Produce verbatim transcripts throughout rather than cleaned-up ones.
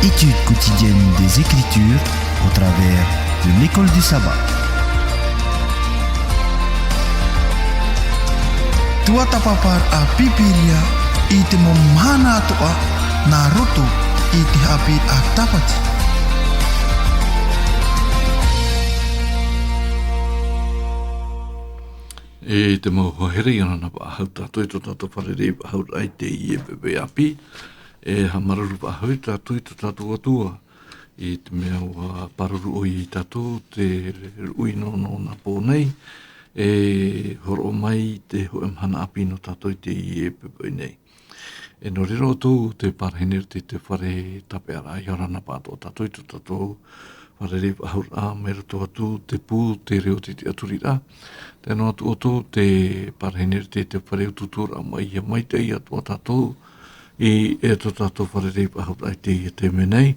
Étude quotidienne des Écritures au travers de l'école du sabbat. Tuatāpaparaʻa Pīpīria i te mau mahana atoʻa nā roto i te haʻapiʻiraʻa Tāpati. E te mau hoa here, ʻia ora na faʻahou tātou i tō tātou fārerei faʻahouraʻa i teie poʻipoʻi ʻāpī. E haʻamāuruuru faʻahou tātou i tō tātou Atua, i te mea ʻua pāruru ʻoia ia tātou, te ruʻi nō, nō nā pō nei, e hōroʻa mai te hōʻē mahana ʻāpī nō tātou i teie poʻipoʻi nei. E nō reira ʻoutou tē parahi nei i roto i te fare tāpeʻaraʻa, ʻia ora na faʻatoʻa tātou i tō tātou fārerei faʻahouraʻa, mai roto atu te pū, te reo, te tiʻaturiraʻa. Tae noa atu ʻoutou tē parahi nei i roto i te fare utuuturaʻa mai, ʻia maitaʻi atoʻa tātou i, e tō tātou fārerei faʻahouraʻa i teie taime nei.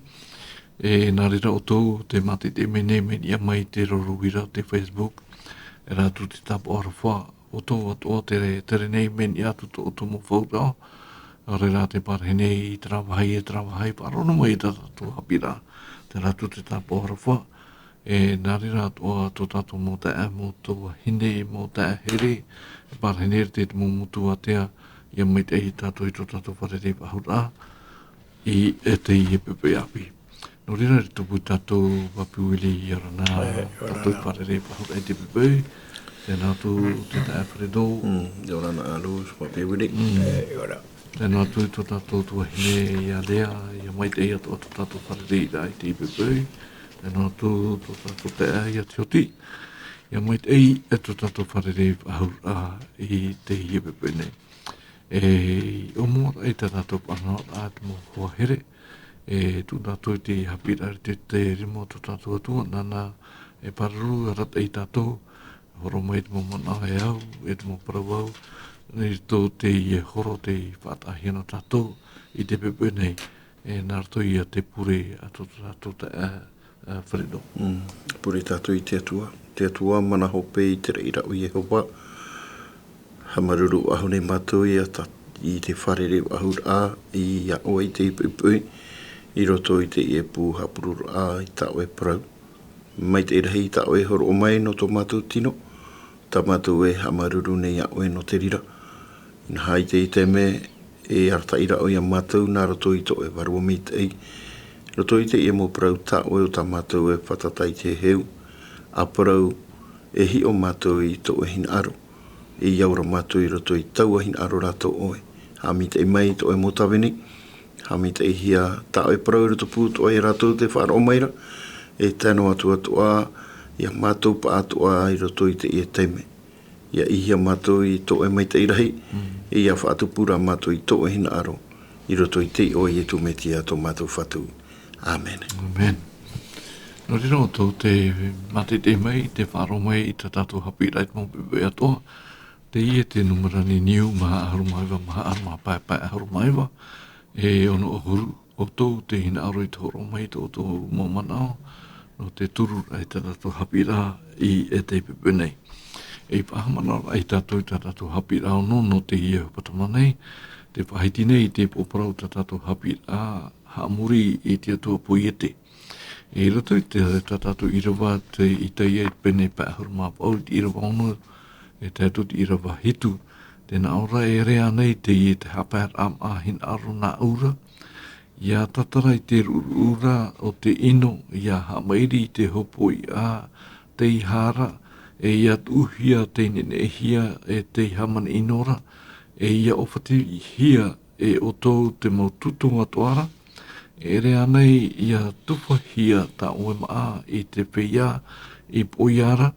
E nā reira ʻoutou tē mātaʻitaʻi mai nei, mea niʻa mai te roro uira, te Facebook, e rā atu te tāpaʻo aroha, ʻoutou atoʻa tē tere nei, mea niʻa atu tō ʻoutou mau faʻaroʻo, ʻaore rā tē parahi nei i terā vāhi, e terā vāhi, faʻaroʻo mai i tā tātou haʻapiʻiraʻa, terā atu te tāpaʻo aroha. E nā reira atoʻa tō tātou mau taeaʻe, mau tuahine, mau taeaʻe here, e parahi nei i roto i te mau motu ātea, ʻia maitaʻi ia tātou i tō tātou fārerei faʻahouraʻa i, e teie poʻipoʻi ʻāpī. Nō reira, e tupu tātou, Papi Willie, ʻia ora na, e, ʻia ora tātou na. Fārerei faʻahouraʻa i teie poʻipoʻi. Tae noa atu te taeaʻe Fredo. Mm, ʻia ora na, ʻālō, Papi Willie. Mm. E, ʻia ora. Tae noa atu tō tātou tuahine ia Lea, ʻia maitaʻi atoʻa tō tātou fārereiraʻa i teie poʻipoʻi. Tae noa atu tō tātou taeaʻe ia Tioti, ʻia maitaʻi e tō tātou fārerei faʻahouraʻa i teie poʻipoʻi nei. E ʻōmuaraʻa i tā tātou faʻanahoraʻa, te mau hoa here, e tuʻu tātou i te haʻapiʻiraʻa i te, te rima o tō tātou Atua, nāna e pāruru, arataʻi ia tātou, hōroʻa mai te mau manaʻo e au, e te mau parau au, i roto i teie hora tei faʻataʻahia na tātou i teie poʻipoʻi nei, e nā roto ia i te pure a tō tātou taeaʻe, e, Fredo. Mm. Pure tātou i te Atua. Te Atua, mana hope i te reira ʻo Iehova. Haʻamāuruuru faʻahou nei mātou ia tā, i te fārerei faʻahouraʻa ia ʻoe i teie poʻipoʻi, i roto i teie pū haʻapurororaʻa i tā ʻoe parau. Maitaʻi rahi tā ʻoe hōroʻa mai nō tō mātou tino, tā mātou e haʻamāuruuru nei ia ʻoe nō te reira. Inaha i teie taime, e arataʻi ra ʻoe ia mātou nā roto i tō ʻoe Vārua Maitaʻi, roto i teie mau parau tā ʻoe ʻo tā mātou e fātata i te heheu, ʻa parau e hiʻo mātou i tō ʻoe hinaʻaro, e ʻia ora mātou i roto i taua hinaʻaro ra tō ʻoe. Haʻamaitaʻi mai tō ʻoe mau tāvini, haʻamaitaʻihia tā ʻoe parau i roto pū atoʻa ia rātou tē faʻaroʻo mai ra, e tae noa atu atoʻa ia mātou pāʻatoʻa i roto i teie taime. ʻIa ʻī hia mātou i tō ʻoe maitaʻi rahi, mm, e ʻia faʻatupu ra mātou i tō ʻoe hinaʻaro, i roto i te iʻoa o Ietu Metia tō mātou Fatu. ʻĀmene. ʻĀmene. Nō reira, ʻoutou tē mātaʻitaʻi mai, tē faʻaroʻo mai i tā tātou haʻapiʻiraʻa i te mau poʻipoʻi atoʻa, teie te nūmera niuniu, maha ʻahuru mā iva, maha ʻahuru mā pae, pae ʻahuru mā iva, e ono ʻahuru, ʻoutou tē hinaʻaro i te hōroʻa mai i tō ʻoutou mau manaʻo, nō te turu i tā tātou haʻapiʻiraʻa i teie poʻipoʻi nei. E faʻahaʻamanaʻo ra tātou i tā tātou haʻapiʻiraʻa ono nō teie ʻaho nei, tē faʻahiti nei i te upoʻo parau tā tātou haʻapiʻiraʻa, Haʻamori i te Atua Poiete. I roto i te, tā tātou ʻīrava tei Isaia i te pene pae ʻahuru mā vaʻu, i te ʻīrava ono, e tae atu i te ʻīrava hitu. Tē nā ʻō ra: E ʻere ānei teie te haʻapaeraʻa maʻa hinaʻaro nāʻu ra, ʻia tātara i te ruʻuruʻu ra o te ʻino, ʻia haʻamairi i te hopoiʻa tei hara, e ʻia tuʻuhia tei neneʻihia e tei hāmani ʻino ra, e ʻia ʻōfatihia e ʻoutou te mau tūtō atoʻa ra? E ʻere ānei ʻia tuʻuhia tā ʻoe maʻa i te feiā i poʻia ra,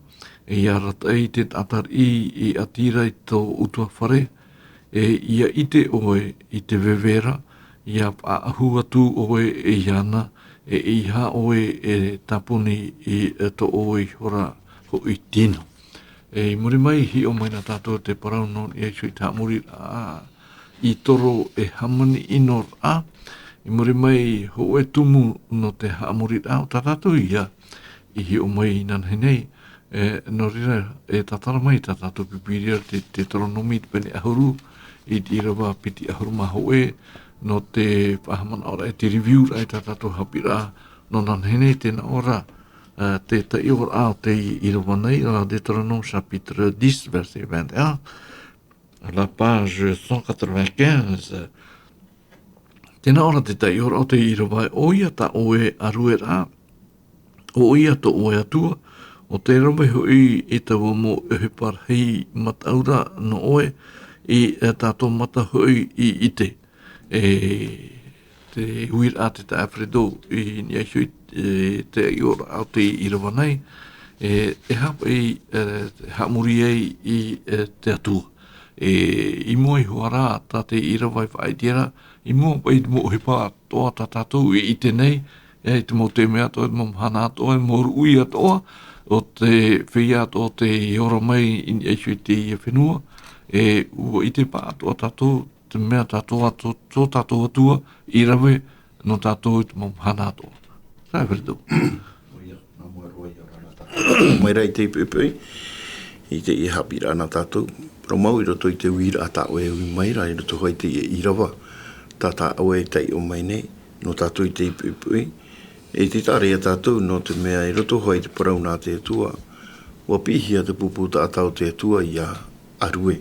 e ʻia arataʻi i te taʻata riʻi i ʻati ra i tō ʻutuāfare, e ʻia ʻite ʻoe i te veve ra, ʻia faʻaʻahu atu ʻoe iāna, e ʻeiaha ʻoe e tāpuni i tō ʻoe ihora hoʻi tino. E i muri mai, hiʻo mai na tātou te parau nō Iesu i te haʻamoriraʻa i toro e hāmani ʻino ra. I muri mai, hōʻē tumu nō te haʻamoriraʻa, ʻo tā tātou ia i hiʻo mai inanahi nei. E, nō reira, e tātara mai tā tātou Pīpīria, te, Teuteronome, te pene ʻahuru, i te ʻīrava piti ʻahuru mā hōʻē, nō te faʻahaʻamanaʻoraʻa, te review-raʻa i tā tātou haʻapiʻiraʻa nō nānahi nei. Tē nā ʻō ra, ā, te taiʻoraʻa o tei ʻīrava nei, ā, Deutéronome chapitre dix, verset vingt et un, à la page cent quatre-vingt-quinze. Tē nā ʻō ra te taiʻoraʻa o tei ʻīrava, ʻoia tā ʻoe ʻārueraʻa, ʻoia tō ʻoe Atua, ʻo tē rave hoʻi i taua mau ʻohipa rahi mataʻu ra nō ʻoe, i, e, tā tō mata hoʻi i ʻite. E, te uiraʻa a te taeaʻe Alfredo i niʻa iho i, e, te taiʻoraʻa o tei ʻīrava nei, e, e aha paʻi, e, haʻamori ai i, e, te Atua. E, i mua iho ā ra tā tei ʻīrava i faʻaʻite ra, i mua paʻi i te mau ʻohipa atoʻa tā tātou i ʻite nei, e, i te mau taime atoʻa, i te mau mahana atoʻa, i te mau ruʻi atoʻa, o te feiā atoʻa tei ora mai i niʻa iho i teie fenua, e, ʻua ʻite paʻatoʻa tātou, te mea tātou atoʻa, tō tātou Atua i rave nō tātou i te mau mahana atoʻa. Taeaʻe Alfredo. ʻOia, nā mua roa ia ora na tātou. Mai ra i te poʻipoʻi, i teie haʻapiʻiraʻa nā tātou. Parau mau i roto i te uiraʻa tā ʻoe e ui mai ra, i roto hoʻi i teie ʻīrava, tā, tā ʻoe e taiʻo mai nei, nō tātou i te poʻipoʻi. E te taʻa ra ia tātou, nō te mea i roto hoʻi i te parau nā te Atua, ʻua piʻihia te pupu taʻata o te Atua ia ʻārue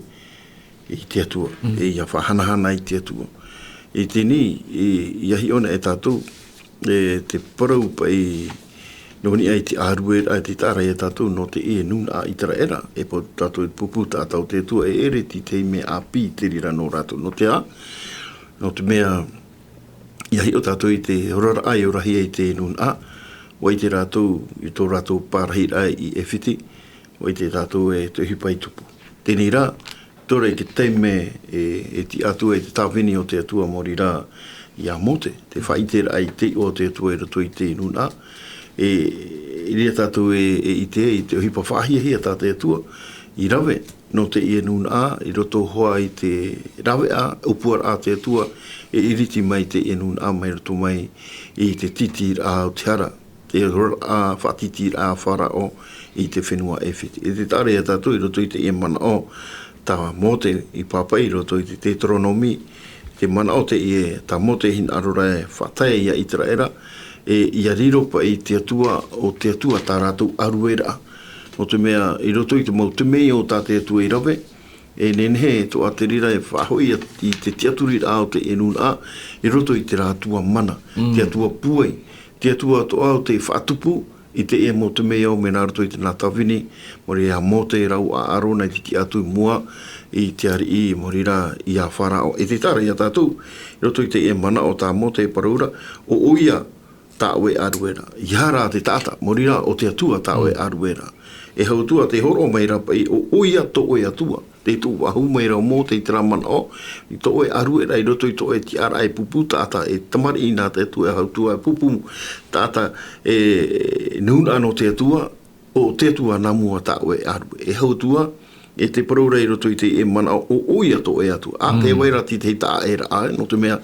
i te Atua, Mm. e ia faʻahanahana i te Atua. I teie nei, e, ʻia hiʻo na e tātou, e te parau paʻi, nō niʻa i te ʻārueraʻa, e te taʻa ra ia tātou, nō teie nūnaʻa ʻĪteraʻera, e pau tātou i te pupu taʻata o te Atua, e ʻere i te taime ʻāpī i te reira nō rātou. Nō te aha? Nō te mea, ʻia hiʻo tātou i te oraraʻa i orahia i te nūnaʻa, ʻua ʻite rātou, i tō rātou pārahiraʻa i ʻAifiti, ʻua ʻite tātou e te ʻohipa i tupu. Teie rā, terā te taime e, e tiʻa atu ai te tāvini o te Atua, maori rā, ia Mōte, te faʻaʻiteraʻa i te iʻoa o te Atua i roto i te nūnaʻa, e, i reira tātou e, e ʻite i te ʻohipa faʻahiahia tā te Atua, i rave, nō teie nūnaʻa, i roto hoʻi i te raveʻa, ʻōpuaraʻa a te Atua, e iriti mai teie nūnaʻa mai roto mai i te tītīraʻa o te hara, te oraraʻa, faʻatītīraʻa a Faraō i te fenua ʻAifiti. E te taʻa ra ia tātou i roto i teie manaʻo tā Mōte i pāpaʻi i roto i te Teuteronome, te manaʻo teie tā Mōte e hinaʻaro ra e faʻatae ia ʻĪteraʻera, e ʻia riro paʻi i te Atua, ʻo te Atua tā rātou ʻārueraʻa. Nō te mea, i roto i te mau temeio tā te Atua i rave, e nehenehe atoʻa te reira e faʻahoʻi i te tiʻaturiraʻa o teie nūnaʻa, i roto i terā Atua mana, Mm. te Atua pūai, te Atua atoʻa o te faʻatupu i teie mau temeio mai nā roto i te nā tāvini, maori rā ia Mōte rāua ʻo ʻĀrona i te tiʻa atu i mua i te ariʻi, maori rā ia Faraō. E te taʻa ra ia tātou, i roto i teie manaʻo tā Mōte e parau ra, ʻo, ʻoia tā ʻoe ʻārueraʻa. ʻEiaha rā te taʻata, maori rā, ʻo te Atua tā ʻoe Mm. ʻārueraʻa. E hau atu ā, tē hōroʻa mai ra paʻi, ʻo, ʻoia tō ʻoe Atua. Tē tuʻu faʻahou mai ra ʻo Mōte i terā manaʻo, i tō ʻoe ʻārueraʻa i roto i tō ʻoe tiʻaraʻa e pupu taʻata, e tamariʻi nā te Atua, e hau atu ā, e pupu taʻata, e nūnaʻa nō te Atua, ʻo te Atua nā mua tā ʻoe ʻārue. E hau atu ā, e te parau ra i roto i teie manaʻo, ʻo, ʻoia tō ʻoe Atua. ʻA, Mm. tē vai ra te, te taʻa ʻē ra, ʻae, nō te mea,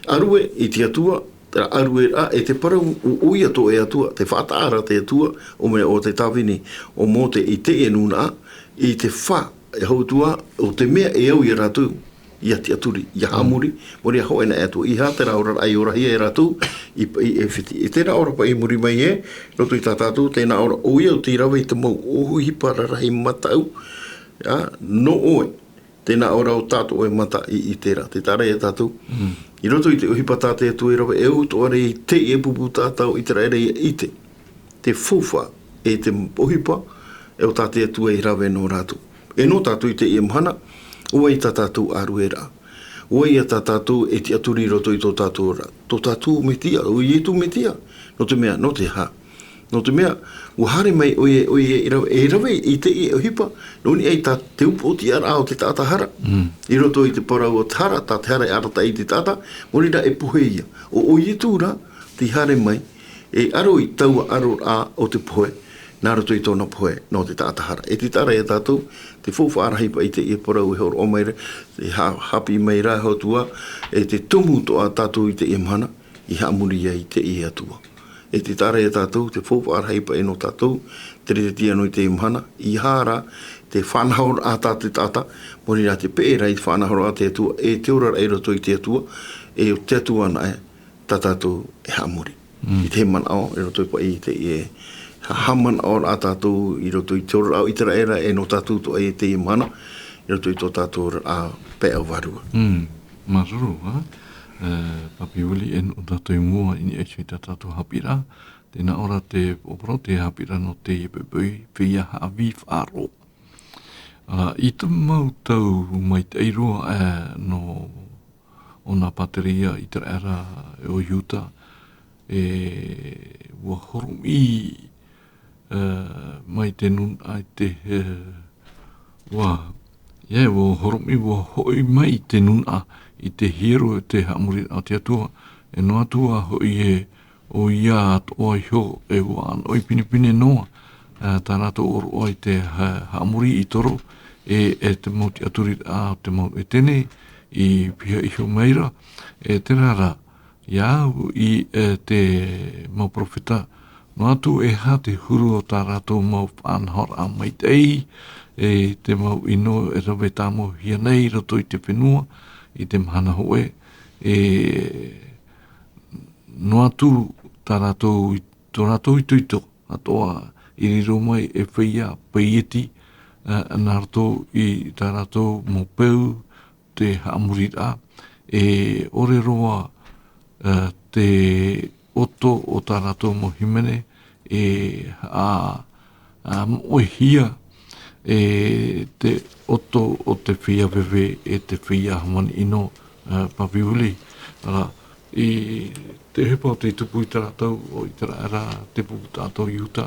ʻārue i te Atua, terā ʻārueraʻa, e te parau, ʻo, ʻoia tō ʻoe Atua, te faʻataʻa ra te Atua, ʻo mea ʻo te tāvini, ʻo Mōte i teie nūnaʻa, i te fā, e hau atu ā, ʻo te mea e au ia rātou, ʻia tiʻaturi, ʻia Mm. haʻamori, maori rā hōʻē na e Atua, ʻeiaha terā oraraʻa i orahia e rātou, i, i ʻAifiti. E terā ora paʻi i muri mai ē, roto i tā tātou, tē nā ʻō ra, ʻoia ʻo tei rave i te mau ʻohipa rarahi mataʻu, ʻa, nō ʻoe, tē nā ʻō ra ʻo tā tō ʻoe mata i ʻite ra, te taʻa ra ia tātou. Mm. I roto i te ʻohipa tā te Atua i rave, e au atoʻa ra i teie pupu taʻata o ʻĪteraʻera ʻia ʻite te faufaʻa, e te ʻohipa, e ʻo tā te Atua i rave nō rātou. E nō tātou i teie mahana, ʻo vai tā tātou ʻārueraʻa. ʻO vai ia tā tātou e tiʻaturi i roto i tō tātou ra. Tō tātou Metia, ʻo Ietu Metia. Nō te mea, nō te aha? Nō te mea, ʻua haere mai ʻoia, ʻoia i rave, e rave i teie ʻohipa, nō niʻa i tā te upoʻotiʻaraʻa o te taʻata hara. Mm. I roto i te parau o te hara, tā te hara e arataʻi i te taʻata, maori rā e pohe ia. ʻO, ʻo Ietu rā, tei haere mai, e aro i taua aroraʻa o te pohe, nā roto i tōna pohe, nō te taʻata hara. E te taʻa ra ia tātou, te faufaʻa rahi paʻi i teie parau e hōroʻa mai ra, e ha-, haʻapiʻi mai ra, e hau atu ā, e te tumu atoʻa tātou i teie mahana, i haʻamori ai i teie Atua. E te taʻa ra ia tātou, te faufaʻa rahi paʻi nō tātou, te reretiraʻa nō teie mahana, ʻeiaha rā, te faʻanahoraʻa tā te taʻata, mō reira te peʻeraʻa i te faʻanahoraʻa te Atua, e te oraraʻa i roto i te Atua, e o te Atua anaʻe, tā tātou e haʻamori. Mm. I te manaʻo, i roto i paʻi i te, e, ha-, haʻamanaʻoraʻa tātou, i roto i te oraraʻa o Iteraera, e nō tātou atoʻa i teie mahana, i roto i tō tātou oraraʻa pae vārua. Mm. Māuruuru, ā? E, Papi Willie, e nō tātou i mua i niʻa i tā tātou haʻapiʻiraʻa, tē nā ʻō ra te poroʻi, te haʻapiʻiraʻa nō teie poʻipoʻi, feiā haʻavī faʻaroʻo. Ā, i te mau tau maitaʻi roa, ā, nō ʻōna pātireia Iteraera o Iuta, e, ʻua horoʻi, ā, mai te nūnaʻa i te, ā, ʻua, ʻia, ʻua horoʻi, ʻua hoʻi mai te nūnaʻa i te hiero, te haʻamoriraʻa a te Atua, e noa atu ā hoʻi ē, ʻoia atoʻa iho, e ʻua ʻānoʻi pinepine noa, ā, tā rātou ʻōroʻa i te ha-, haʻamori i toro, e, e te mau tiʻaturiraʻa o te mau ʻētene, i piha iho mai ra, e terā rā, ʻia au i, e, te mau perofeta, noa atu e aha te huru o tā rātou mau faʻanahoraʻa maitaʻi, e te mau ʻino e rave tāmauhia nei i roto i te fenua, i te mahana hōʻē, e, noa atu tā rātou i, tō rātou itoito atoʻa i riro mai e feiā paieti, ā, nā roto i tā rātou mau peu, te haʻamoriraʻa, e ʻore roa, ā, te ʻoto o tā rātou mau hīmene, e, ā, ā, moʻehia, e te ʻoto o te feiā veve, e te feiā hāmani ʻino, ā, Papi Willie. Ā, i te ʻohipa o te tupu i terā tau, o Iteraera, te pupu taʻata o Iuta,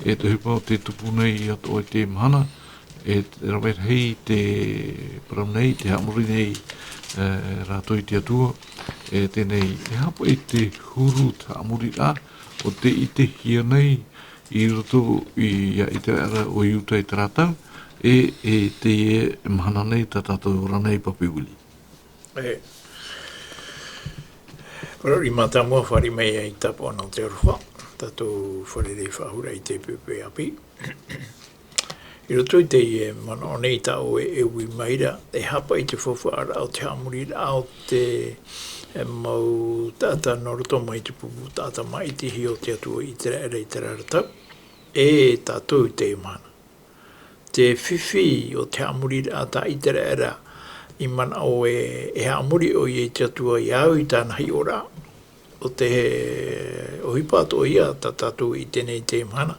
e te ʻohipa o te tupu nei atoʻa i teie mahana, e te rave rahi te parau nei, te haʻamori nei, e, rātou i te Atua, e teie nei, e aha paʻi te huru te haʻamoriraʻa, ʻo tē ʻitehia nei i roto i, ā, Iteraera o Iuta i terā tau, e, e teie mahana nei tā tātou ora nei, Papi Willie. E. Parau mātāmua, fāriʻi mai ai tāpaʻo nō te aroha, tātou fārerei faʻahou ra i te poʻipoʻi ʻāpī. I roto i teie manaʻo nei tā ʻoe e ui mai ra, e aha paʻi te faufaʻaraʻa o te haʻamoriraʻa o te, e, mau taʻata nō roto mai te pupu taʻata māʻitihia o te Atua i Iteraera i terā ra tau, e tātou i teie mahana. Te fifi o te haʻamoriraʻa tā Iteraera i manaʻo e, e haʻamori ʻoia i te Atua ʻia au i tāna hiʻoraʻa. ʻO te ʻohipa atoʻa ïa tā tātou i ʻite nei i teie mahana.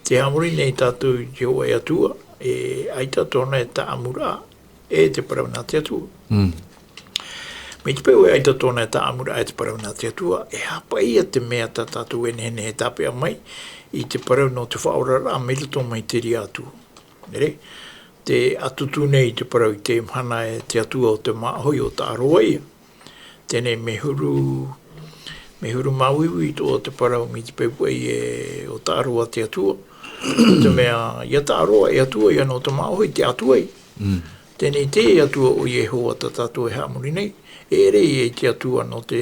Tē haʻamori nei tātou i te hōʻē Atua, e ʻaita tōna e taʻamuraʻa, e te parau nā te Atua. Mm. Mai te peu e ʻaita tōna e taʻamuraʻa e te parau nā te Atua, e aha paʻi ïa te mea tā tātou e nehenehe e tāpeʻa mai i te parau nō te faʻaoraraʻa mai roto mai te reira Atua. Nē reira, tē ʻatutu nei te parau i teie mahana e te Atua o te māʻohi, ʻo Taʻaroa ïa. Teie nei mea huru, mea huru māuiui atoʻa te parau mai te peu paʻi e ʻo Taʻaroa te Atua. Te mea, ʻia Taʻaroa e Atua ïa nō te māʻohi, te Atua ïa. Mm. Teie nei te Atua ʻo Iehova tā tātou e haʻamori nei, e ʻere ïa i te Atua nō te,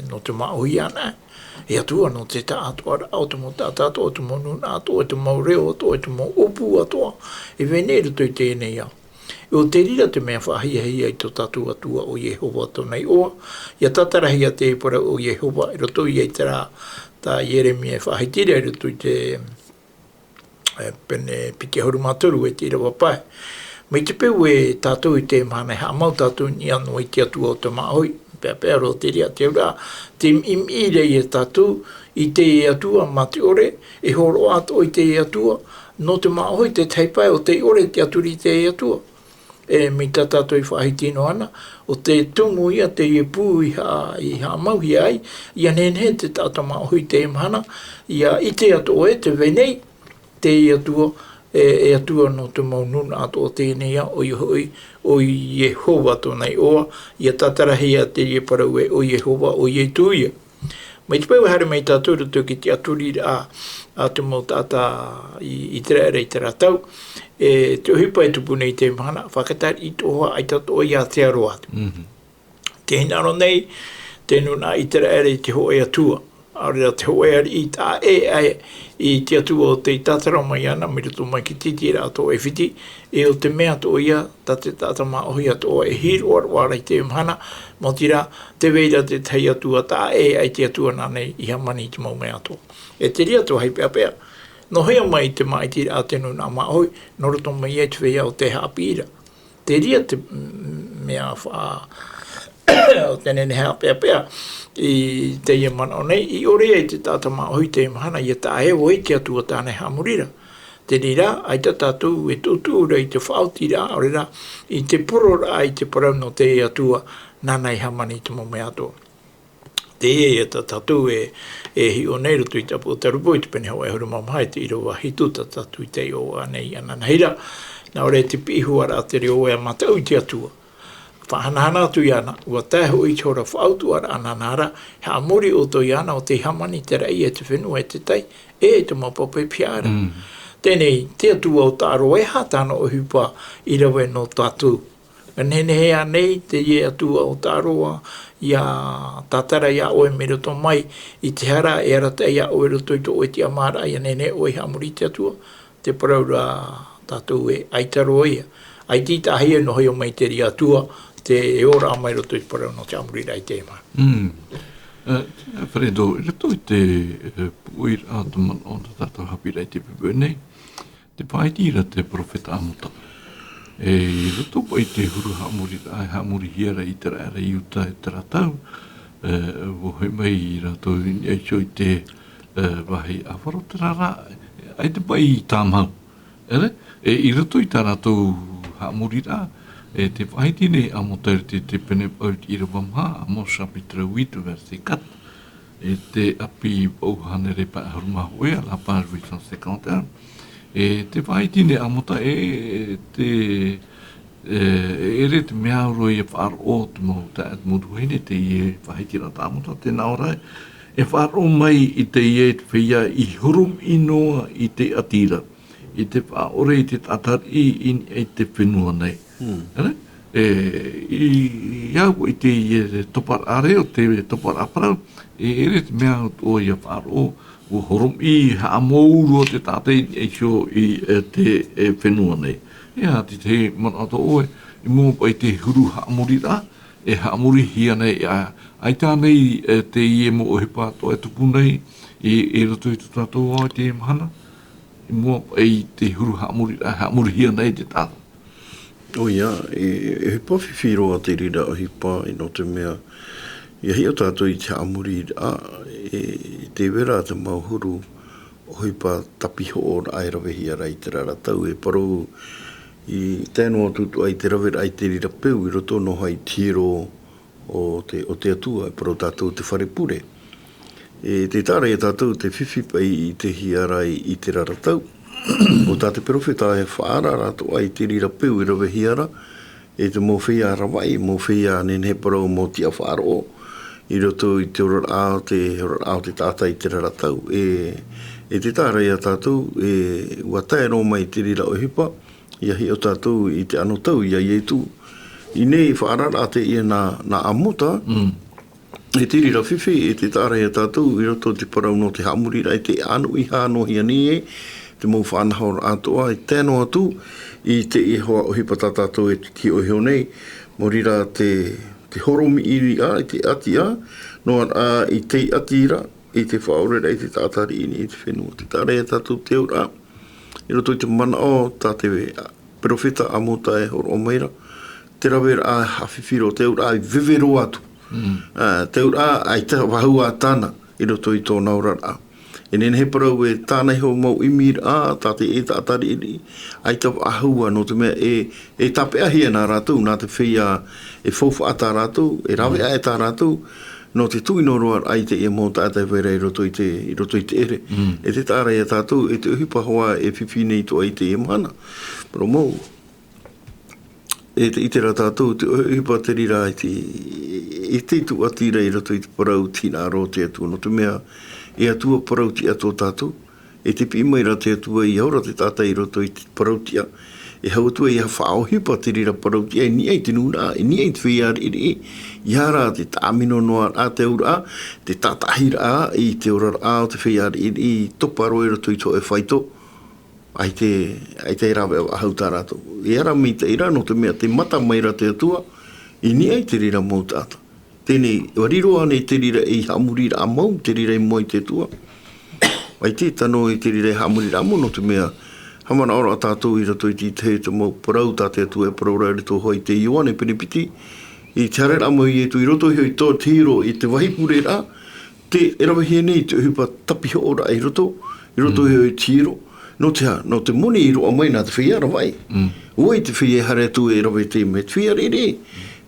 nō te māʻohi anaʻe. E Atua nō te taʻatoʻaraʻa o te mau taʻata atoʻa, o te mau nūnaʻa atoʻa, o te mau reo atoʻa, o te mau ʻōpū atoʻa, e vai nei i roto i teie nei ao. ʻO te reira te mea faʻahiahia i tō tātou Atua ʻo Iehova tōna iʻoa. ʻIa tātarahia te parau ʻo Iehova i roto ia i terā, tā Ieremia e faʻahiti ra i roto i te, e, pene piti ʻahuru mā toru e te ʻīrava pae. Mai te peu e tātou i teie mahana e haʻamau tātou i niʻa noa i te Atua o te māʻohi, peʻapeʻa roa te reira, te auraʻa, tē miʻimiʻi ra ia tātou i te Atua mā te ʻore, e hōroʻa atoʻa i te Atua nō te māʻohi, te tahi pae ʻo tei ʻore e tiʻaturi i te Atua. E, mai tā tātou i faʻahiti noa na, ʻo te tumu ia teie pū i ha-, i haʻamauhia ai, ʻia nehenehe te taʻata māʻohi i teie mahana, ʻia ʻite atoʻa ē te vai nei, te Atua, e, e Atua nō te mau nūnaʻa atoʻa teie nei ao, ʻoia hoʻi, ʻo Iehova tōna iʻoa, ʻia tātarahia teie parau ē ʻo Iehova, ʻo Ietu ïa. Mai te peu e haere mai tātou i roto i te tiʻaturiraʻa a te mau taʻata i, i Iteraera i terā tau, e, te ʻohipa e tupu nei i teie mahana, faʻatātari atoʻa, ʻaita atoʻa ïa te aro atu. Mhm. Tē hinaʻaro nei te nūnaʻa Iteraera i te hōʻē Atua. ʻaore rā te hōʻē ariʻi i taʻa ʻē aʻe i te Atua o tei tātara mai ana, mai roto mai i te tītīraʻa atoʻa e fiti, e ʻo te mea atoʻa ia, tā te taʻata māʻohi atoʻa e hīroʻaroʻa ra i teie mahana, maoti rā, tē vai ra te tahi Atua taʻa ʻē aʻe i te Atua nāna i hāmani i te mau mea atoʻa. E te reira atoʻa, haʻapeʻapeʻa, nō hea mai te māʻitiraʻa te nūnaʻa māʻohi, nō roto mai ia i te feiā o te haʻapiʻiraʻa. Te reira te, mm, mea fa-, o te nehenehe haʻapeʻapeʻa i teie manaʻo nei, i ʻore ia i te taʻata māʻohi i teie mahana, ʻia taʻa ʻē vau i te Atua tāna e haʻamori ra. Te reira, ʻaita tātou e tuʻutuʻu ra i te faʻaotiraʻa, ʻaore rā, i te pororaʻa, i te parau nō te Atua, nāna i hāmani i te mau mea atoʻa. Teie ia tā tātou e, e hiʻo nei i roto i te ʻāpoʻo Tarupo i te pene hōʻē ʻahuru mā maha, e te ʻīrava hitu tā tātou i taiʻo nei ananahi ra. Nā ʻō ra, te piʻi huaraʻa te reo e mataʻu i te Atua. Faʻahanahana atu iāna, ʻua tae hoʻi i te hora faʻautuʻaraʻa nāna ra, e haʻamori ʻoutou iāna ʻo tei hāmani i te raʻi e te fenua e te tai, e te mau papa e pihaʻa ra. Mm. Teie nei, te Atua ʻo Tāroa, e aha tāna ʻohipa i rave nō tātou? Nehenehe ānei teie Atua ʻo Tāroa ʻia tātara iā ʻoe mai roto mai i te hara, e arataʻi iā ʻoe i roto i tō ʻoe tiʻamāraʻa, ʻia nehenehe ʻoe e haʻamori i te Atua? Te parau ra, tātou ē, ʻaita roa ia. ʻAita i tahi e noho mai te reira Atua, te ora mai roto i te parau nō te haʻamoriraʻa i teie mahana. Mm. Eh, Fredo, i roto i te, eh, pūʻoiraʻa o te manaʻo tā tātou e haʻapiʻiraʻa i teie poʻipoʻi nei, tē faʻaʻite ra te perofeta Amota. E, i roto paʻi i te huru haʻamoriraʻa, e haʻamorihia ra ʻĪteraʻera, Iuta, e terā tau, e, ʻua hoʻi mai rātou i niʻa iho i te, e, vāhi ʻāfaro, terā rā, ʻaita paʻi i tāmau. ʻEre, e, i roto i tā rātou haʻamoriraʻa, e, tē faʻaʻite nei Amota i te, te pene vaʻu i te ʻīrava maha, Amos chapitre huit, verset quatre. E te ʻāpī vaʻu hānere pae ʻahuru mā hōʻē, à la page huit cent cinquante et un. E tē faʻaʻite nei Amota, e, e te, e, e ʻere te mea au roa ʻia faʻaroʻo te mau taeaʻe, te mau tuahine, teie faʻaʻiteraʻa tā Amota, tē nā ʻō ra, e faʻaroʻo mai i teie feiā i horomiʻi noa i te ʻati ra, i te faʻaʻore i te taʻata riʻi i niʻa i te fenua nei. Hmm. ʻEre? E, i, i au i teie toparaʻa reo, te toparaʻa parau, e ʻere te mea atoʻa ʻia faʻaroʻo, ʻua horomiʻi, haʻamou roa te taʻata i niʻa iho i, e, te, e, fenua nei. ʻEā, te, te manaʻo atoʻa ē, i mua paʻi i te huru haʻamoriraʻa, e haʻamorihia nei, ʻa, ʻaita ānei, e, teie mau ʻohipa atoʻa e tupu nei, i, i roto i tō tātou ao i teie mahana, i mua paʻi i te huru haʻamoriraʻa, haʻamorihia nei te taʻata. ʻOia, e, e ʻohipa fifi roa te reira ʻohipa, e, nō te mea, ʻia hiʻo tātou i te haʻamoriraʻa, e, tē vai ra te mau huru ʻohipa tāpihoʻoraʻa e ravehia ra i terā ra tau, e parau, i tae noa atu atoʻa i te raveraʻa i te reira peu i roto noa i te hiero o te, o te Atua, e parau tātou te fare pure. E tē taʻa ra ia tātou te fifi paʻi i te hiero i, i terā ra tau. ʻO tā te perofeta e faʻaara ra atoʻa i te reira peu e ravehia ra, e te mau feiā ravaʻi, mau feiā nehenehe parau, mau tiʻa faʻaroʻo, i roto i te oraraʻa o te, oraraʻa o te taʻata i terā ra tau. E, e tē taʻa ra ia tātou, e, ʻua tae roa mai te reira ʻohipa, ʻia hiʻo tātou i te anotau ia Ietu. I ʻō nei faʻaararaʻa teie nā, nā Amota, mm, e te reira fifi, e tē taʻa ra ia tātou i roto i te parau nō te haʻamoriraʻa, e tē ʻānoʻihia noa hia nei ē, te mau faʻanahoraʻa atoʻa, e tae noa atu i teie hoʻi ʻohipa tā tātou e hiʻohiʻo nei, maoti rā te, te horomiʻiraʻa i te ʻati ra, noa atu i te ʻati ra, i te faʻaʻoreraʻa i te taʻata riʻi i niʻa i te fenua. Tē taʻa ra ia tātou te auraʻa, i roto i te manaʻo tā te perofeta Amota e hōroʻa mai ra, te raveraʻa hafifi roa, te auraʻa i veve roa atu. Mm. Ā, te auraʻa ʻaita vāhua tāna i roto i tōna oraraʻa. E nehenehe parau ē tāna iho mau ʻimiraʻa, tā te, e taʻata riʻiriʻi, ʻaita vāhua, nō te mea e, e tāpeʻahia nā rātou, nā te feiā e faufaʻa tā rātou, e raveʻa, mm, e tā rātou, nō te tuʻu noa roa i teie mau taʻata e vai ra i roto i te, i roto i te ʻere. Mm. E tē taʻa ra ia tātou, e te ʻohipa hoʻi e fifi nei atoʻa i teie mahana. Parau mau. E te, i terā tātou, te ʻohipa te reira i te, i te tuʻati ra i roto i te parau tiʻa ra o te Atua. Nō te mea, e Atua parau tiʻa tō tātou, e te piʻi mai ra te Atua ʻia ora te taʻata i roto i te parau tiʻa, E hau atu ai ia faʻaʻohipa te reira parau tiʻa i niʻa i te nūnaʻa, i niʻa i te feiā riʻiriʻi, ʻeiaha rā te tāmino noa raʻa te auraʻa, te tātaʻahiraʻa i te oraraʻa o te feiā riʻiriʻi i topa roa i roto i te hōʻē faito, ʻaita, ʻaita e rāveʻa faʻahou tā rātou. E ara maitaʻi ra, nō te mea tē mata mai ra te Atua, i niʻa i te reira mau taʻata. Teie nei, ʻua riro ānei te reira ei haʻamoriraʻa mau, te reira i mua i te Atua? ʻAita e tano i te reira ei haʻamoriraʻa mau, nō te mea, haʻamanaʻo ra tātou i roto i te, te mau parau tā te Atua e parau ra i roto hoʻi i te Ioane pene piti, i te haereraʻa mai o Ietu i roto iho i tō te hiero i te vāhi pureraʻa, tē ravehia nei te ʻohipa tapihoʻoraʻa i roto, i roto iho i te hiero. Nō te aha? Nō te moni i roaʻa mai nā te feiā ravaʻi. ʻUa ʻite te feiā e haere atu e rave i te mea, te feiā riʻiriʻi.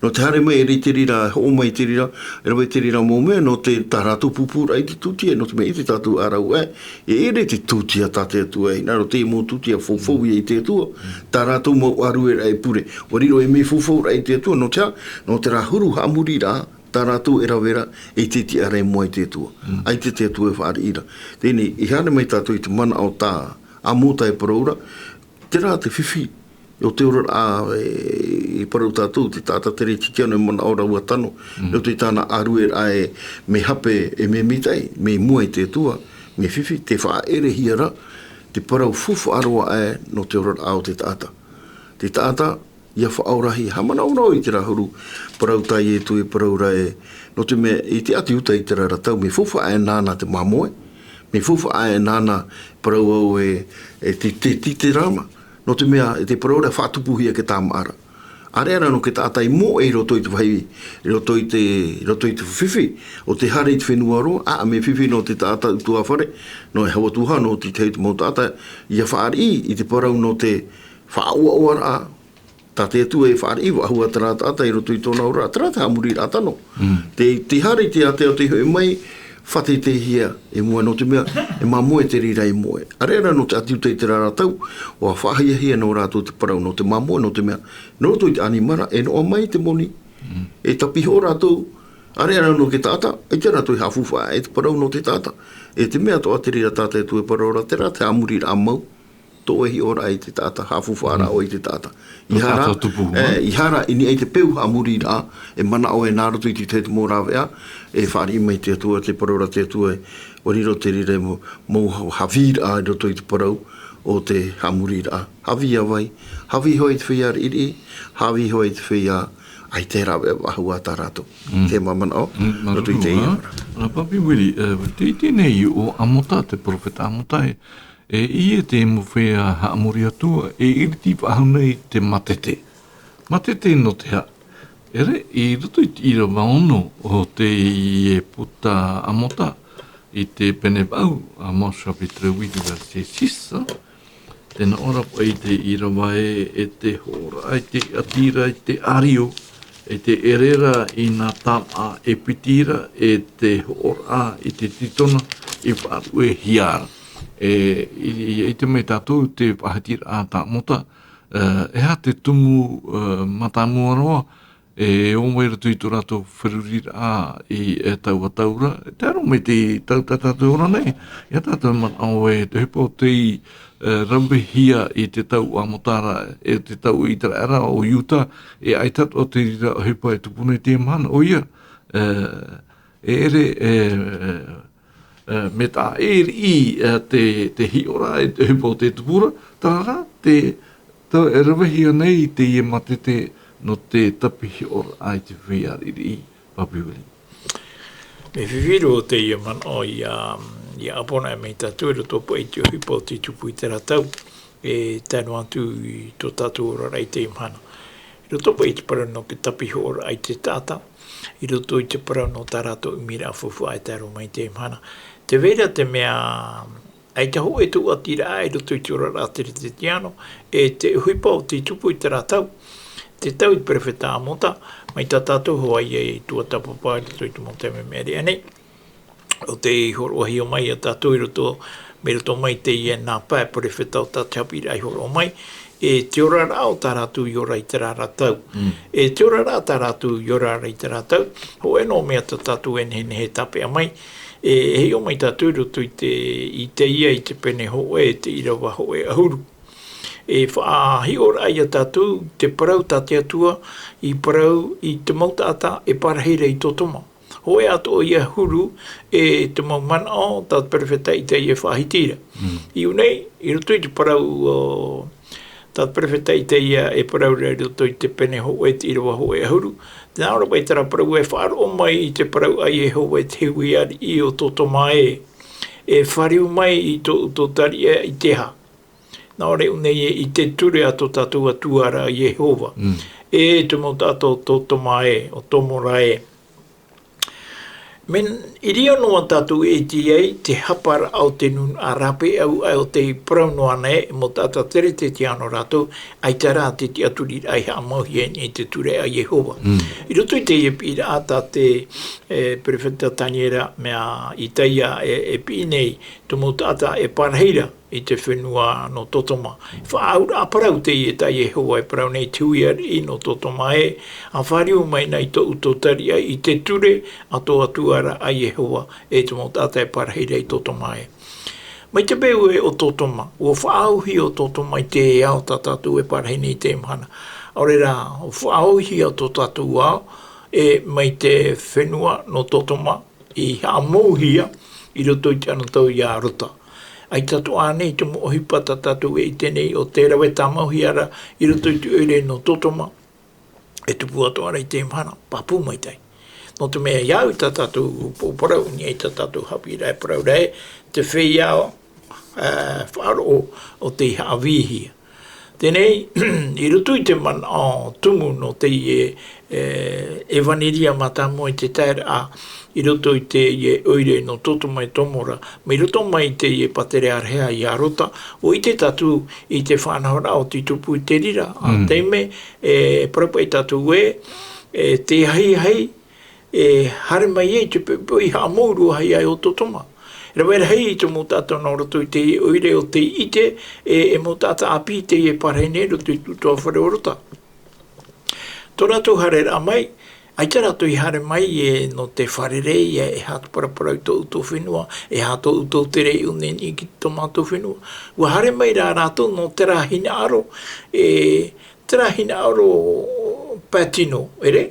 Nō te haere mai ra i te reira, e hoʻo mai i te reira, e rave i te reira mau mea, nō te, tā rātou pūpūraʻa i te tūtia, nō te mea ʻite tātou ā rāua ē, e ʻere te tūtia tā te Atua, e hinaʻaro teie mau tūtia faufau ia i te Atua, tā rātou mau ʻārueraʻa e pure. ʻUa riro ei mea faufauraʻa i te Atua, nō te aha? Nō terā huru haʻamoriraʻa, tā rātou e rave ra, e te tiʻaraʻa i mua i te Atua. ʻAita te Atua e fāriʻi ra. Teie nei, i haere mai tātou i te manaʻo tā Amota e parau ra, terā te fifi o te oraraʻa, e, i parau tātou, te taʻata tere i te tiano e manaʻo ra ʻua tano, i roto i tāna ʻārueraʻa e mea hape, e mea maitaʻi, mea i mua i te Atua, mea fifi, tē faʻaʻerehia ra, te parau faufaʻa roa aʻe nō te oraraʻa o te taʻata. Te taʻata, ʻia faʻaorahia, haʻamanaʻo ra ʻoe i terā huru parau tā Ietu e parau ra ē, nō te mea, i te ʻāti Iuta i terā ra tau, mea faufaʻa aʻe nāna te māmoe, mea faufaʻa aʻe nāna, parau au ē, e te, te, te, te rāma, nō te mea, e te parau ra faʻatupuhia e te tāmāʻaraʻa. ʻĀreʻa rā nō te taʻata i moʻe i roto i te vāhi, i roto i te, i roto i te fifi, ʻo tē haere i te fenua roa, ā, mea fifi nō te taʻata ʻutuāfare, nō e hau atu ra, nō te tahi o te mau taʻata, ʻia fāriʻi i te parau nō te faʻaʻoaʻoaraʻa, tā te Atua e fāriʻi faʻahou ā terā taʻata i roto i tōna oraraʻa, terā te haʻamoriraʻa tano. Tē, tē haere i te ātea o tei hoʻi mai, faʻateiteihia i mua, nō te mea, e māmoe te reira i moʻe. ʻĀreʻa rā nō te ʻāti Iuta i terā ra tau, ʻua faʻahiahia nō rātou te parau nō te māmoe, nō te mea, nō roto i te ʻanimara, e noaʻa mai te moni, e tapihoʻo rātou, ʻāreʻa rā nō te taʻata, ʻaita rātou e haʻafaufaʻa aʻe te parau nō te taʻata. E te mea atoʻa te reira tā te Atua e parau ra, terā te haʻamoriraʻa mau, tō ʻoe hiʻoraʻa i te taʻata, haʻafaufaʻa ra ʻoe i te taʻata. ʻEiaha rā, ʻeiaha rā, i niʻa i te peu haʻamoriraʻa, e manaʻo ē nā roto i te tahi o te mau rāveʻa, e fāriʻi mai te Atua, te parau ra te Atua ē, ʻua riro te reira mau, mau ha-, haviraʻa i roto i te parau o te haʻamoriraʻa. Havi ā vai, havi hoʻi te feiā riʻiriʻi, havi hoʻi te feiā, ʻaita e rāveʻa faʻahou ā tā rātou. Te mau manaʻo, roto i teie. Nā Papi Willie, e, tē ʻite nei ʻo Amota, te perofeta Amota, e, E ʻia te mau feiā haʻamori atu, e iriti faʻahou nei te mātete. Mātete nō te aha? ʻEre, i roto i te ʻīrava ono o teie puta Amota, i te pene vaʻu, Amos chapitre huit, verset six, tē nā ʻō ra paʻi te ʻīrava ē, e te hoʻoraʻa i te ʻati ra i te ʻārio, e te ʻere ra i nā tāmaʻa e piti ra, e te hoʻoraʻa i te tītona i faʻaruʻehia ra. E, i, i, i te mea tātou te faʻahitiraʻa tā Amota, e, e aha te tumu, e, mātāmua roa, e ō mai roto i tō rātou feruriraʻa i, e, taua tau ra, e tae roa mai te tau tā tātou e ora nei, ʻia tātou manaʻo e te ʻohipa o tei, e, ravehia i te tau ʻo Amota ra, e te tau ʻĪteraʻera ʻo Iuta, e ʻaita atoʻa te reira ʻohipa e tupu nei i teie mahana, ʻoia, e, e ʻere, e, e, mea taʻa ʻē riʻi, e, te, te hiʻoraʻa, e te ʻohipa o te tupuraʻa, terā rā, te, tau e ravehia nei i teie mātete nō te tapihoʻoraʻa i te feiā riʻiriʻi, Papi Willie. Mea fifi roa teie manaʻo ʻia, ʻia ʻāpōnaʻi mai tātou i roto paʻi i te ʻohipa o te tupu i terā tau, e tae noa atu i tō tātou oraraʻa i teie mahana. I roto paʻi i te parau nō te tapihoʻoraʻa i te taʻata, i roto i te parau nō tā rātou ʻimiraʻa faufaʻa e tae roa mai i teie mahana. Tē vai ra te mea, ʻaita hōʻē tūʻatiraʻa i roto i te oraraʻa teretetiano, e te ʻohipa o te tupu i terā tau, te tau i te perofeta Amota, mai tā tātou hoʻi i tuatāpapa i roto i te mau taime i maʻiri aʻe nei. ʻO tei hōroʻahia mai ia tātou i roto, mai roto mai teie nā pae perofeta ʻo tā te haʻapiʻiraʻa i hōroʻa mai, e te oraraʻa o tā rātou i ora i terā ra tau. E te oraraʻa tā rātou i ora ra i terā tau, hōʻē noa mea tā tātou e nehenehe e tāpeʻa mai, e, e hiʻo mai tātou i roto i te, i teie, i te pene hōʻē, te ʻīrava hōʻē ʻahuru. E faʻahiʻoraʻa ia tātou te parau tā te Atua i parau i te mau taʻata e parahi ra i Totoma. Hōʻē atoʻa ia huru e te mau manaʻo tā te perofeta Itaia e faʻahiti ra. I ʻō nei, i roto i te parau o tā te perofeta Itaia e parau ra i roto i te pene hōʻē, te ʻīrava hōʻē ʻahuru, nā ʻō ra paʻi terā parau e faʻaroʻo mai i te parau a Iehova e te hui ariʻi o Totoma ē, e fāriu mai i tō ʻoutou tariʻa i te aha. Nā ʻō nei i te ture a tō tātou Atua ra Iehova. E te mau taʻata o Totoma ē, o Tomora ē. Mea, i reira noa tātou e ʻite ai te hapa ra o te nūnaʻa rāpae ʻau ʻae o tei parau noa nei e mau taʻata teretetiano rātou, ʻaita rā te tiʻaturiraʻa i haʻamauhia i te ture a Iehova. I roto i teie piʻiraʻa tā te, e, perofeta Taniera mea Itaia e, e piʻi nei, te mau taʻata e parahi ra i te fenua nō Totoma. Faʻaauraʻa parau teie tā Iehova e parau nei te hui ariʻi nō Totoma ē, a fāriu mai na i tō ʻoutou tariʻa i te ture a tō Atua ra a Iehova e te mau taʻata e parahi ra i Totoma ē. Mai te peu ē o Totoma, ʻua faʻaauhia ʻo Totoma i te ao tā tātou e parahi nei i teie mahana. ʻAore rā, ʻua faʻaauhia tō tātou ao, e mai te fenua nō Totoma, i haʻamauhia i roto i te anotau ia Rota. ʻAita atoʻa ānei te mau ʻohipa tā tātou e ʻite nei o te rave tāmauhia ra i roto i te ʻoire nō Totoma, e tupu atoʻa ra i teie mahana, pāpū maitaʻi. Nō te mea ia au i tā tātou pōpō parau, i niʻa i tā tātou haʻapiʻiraʻa e parau ra ē, te feiā, e, faʻaroʻo o tei haʻavīhia. Teie nei, i roto i te manaʻo tumu nō teie, e, ʻevaneria mātāmua i te taeraʻa, i roto i teie ʻoire nō Totoma e Tomora, mai roto mai i teie pāterearea ia Rota, ʻua ʻite tātou i te faʻanahoraʻa o tei tupu i te reira, a, taime, e, parau paʻi tātou ē, e, te ahiahi, e haere mai ai te poʻipoʻi haʻamou roa ʻae o Totoma. E rave rahi te mau taʻata nō roto i te ʻoire o tei ʻite, e, e mau taʻata ʻāpī teie e parahi nei i roto i te ʻutuāfare o Rota. Tō rātou haereraʻa mai, ʻaita rātou i haere mai e nō te fārerei, e, e aha te paraparau i tō ʻoutou fenua, e aha tō ʻoutou tere i ʻō nei i niʻa i tō mātou fenua. ʻUa haere mai rā rātou nō terā hinaʻaro, e, terā hinaʻaro pae tino, ʻere?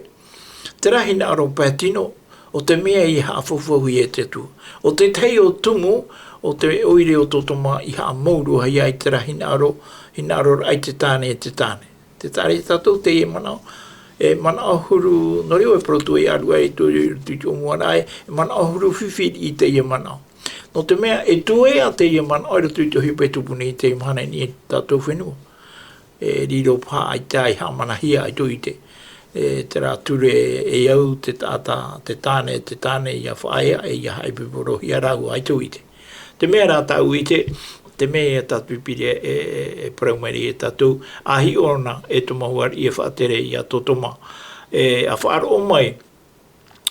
Terā hinaʻaro pae tino, ʻo te mea i haʻafaufauhia e te Atua. ʻO te tahi o tumu, o te ʻoire o Totoma i haʻamou roa ʻae i terā hinaʻaro, hinaʻaroraʻa i te tāne, e te tāne. Tē taʻa ra ia tātou teie manaʻo, e manaʻo huru, nō reira e parau atu ai ʻaruʻa i tō, i roto i te ʻōmuaraʻa, e manaʻo huru fifi i teie manaʻo. Nō te mea, e tuea teie manaʻo i roto i te ʻohipa e tupu nei i teie mahana i niʻa i tō tātou fenua. E riro paha ʻaita i haʻamanahia ʻaita ʻite. E terā ture e au te taʻata, te tāne, te tāne ʻia faʻaea, e ʻia haʻapiʻipiʻirohia rāua ʻaita ʻite. Te mea rā tāʻu ʻite, te mea ia tātou i piri e, e, e parau mai ra ia tātou, a hiʻo na e tō mau ariʻi e faʻatere ia Totoma, e, a faʻaroʻo mai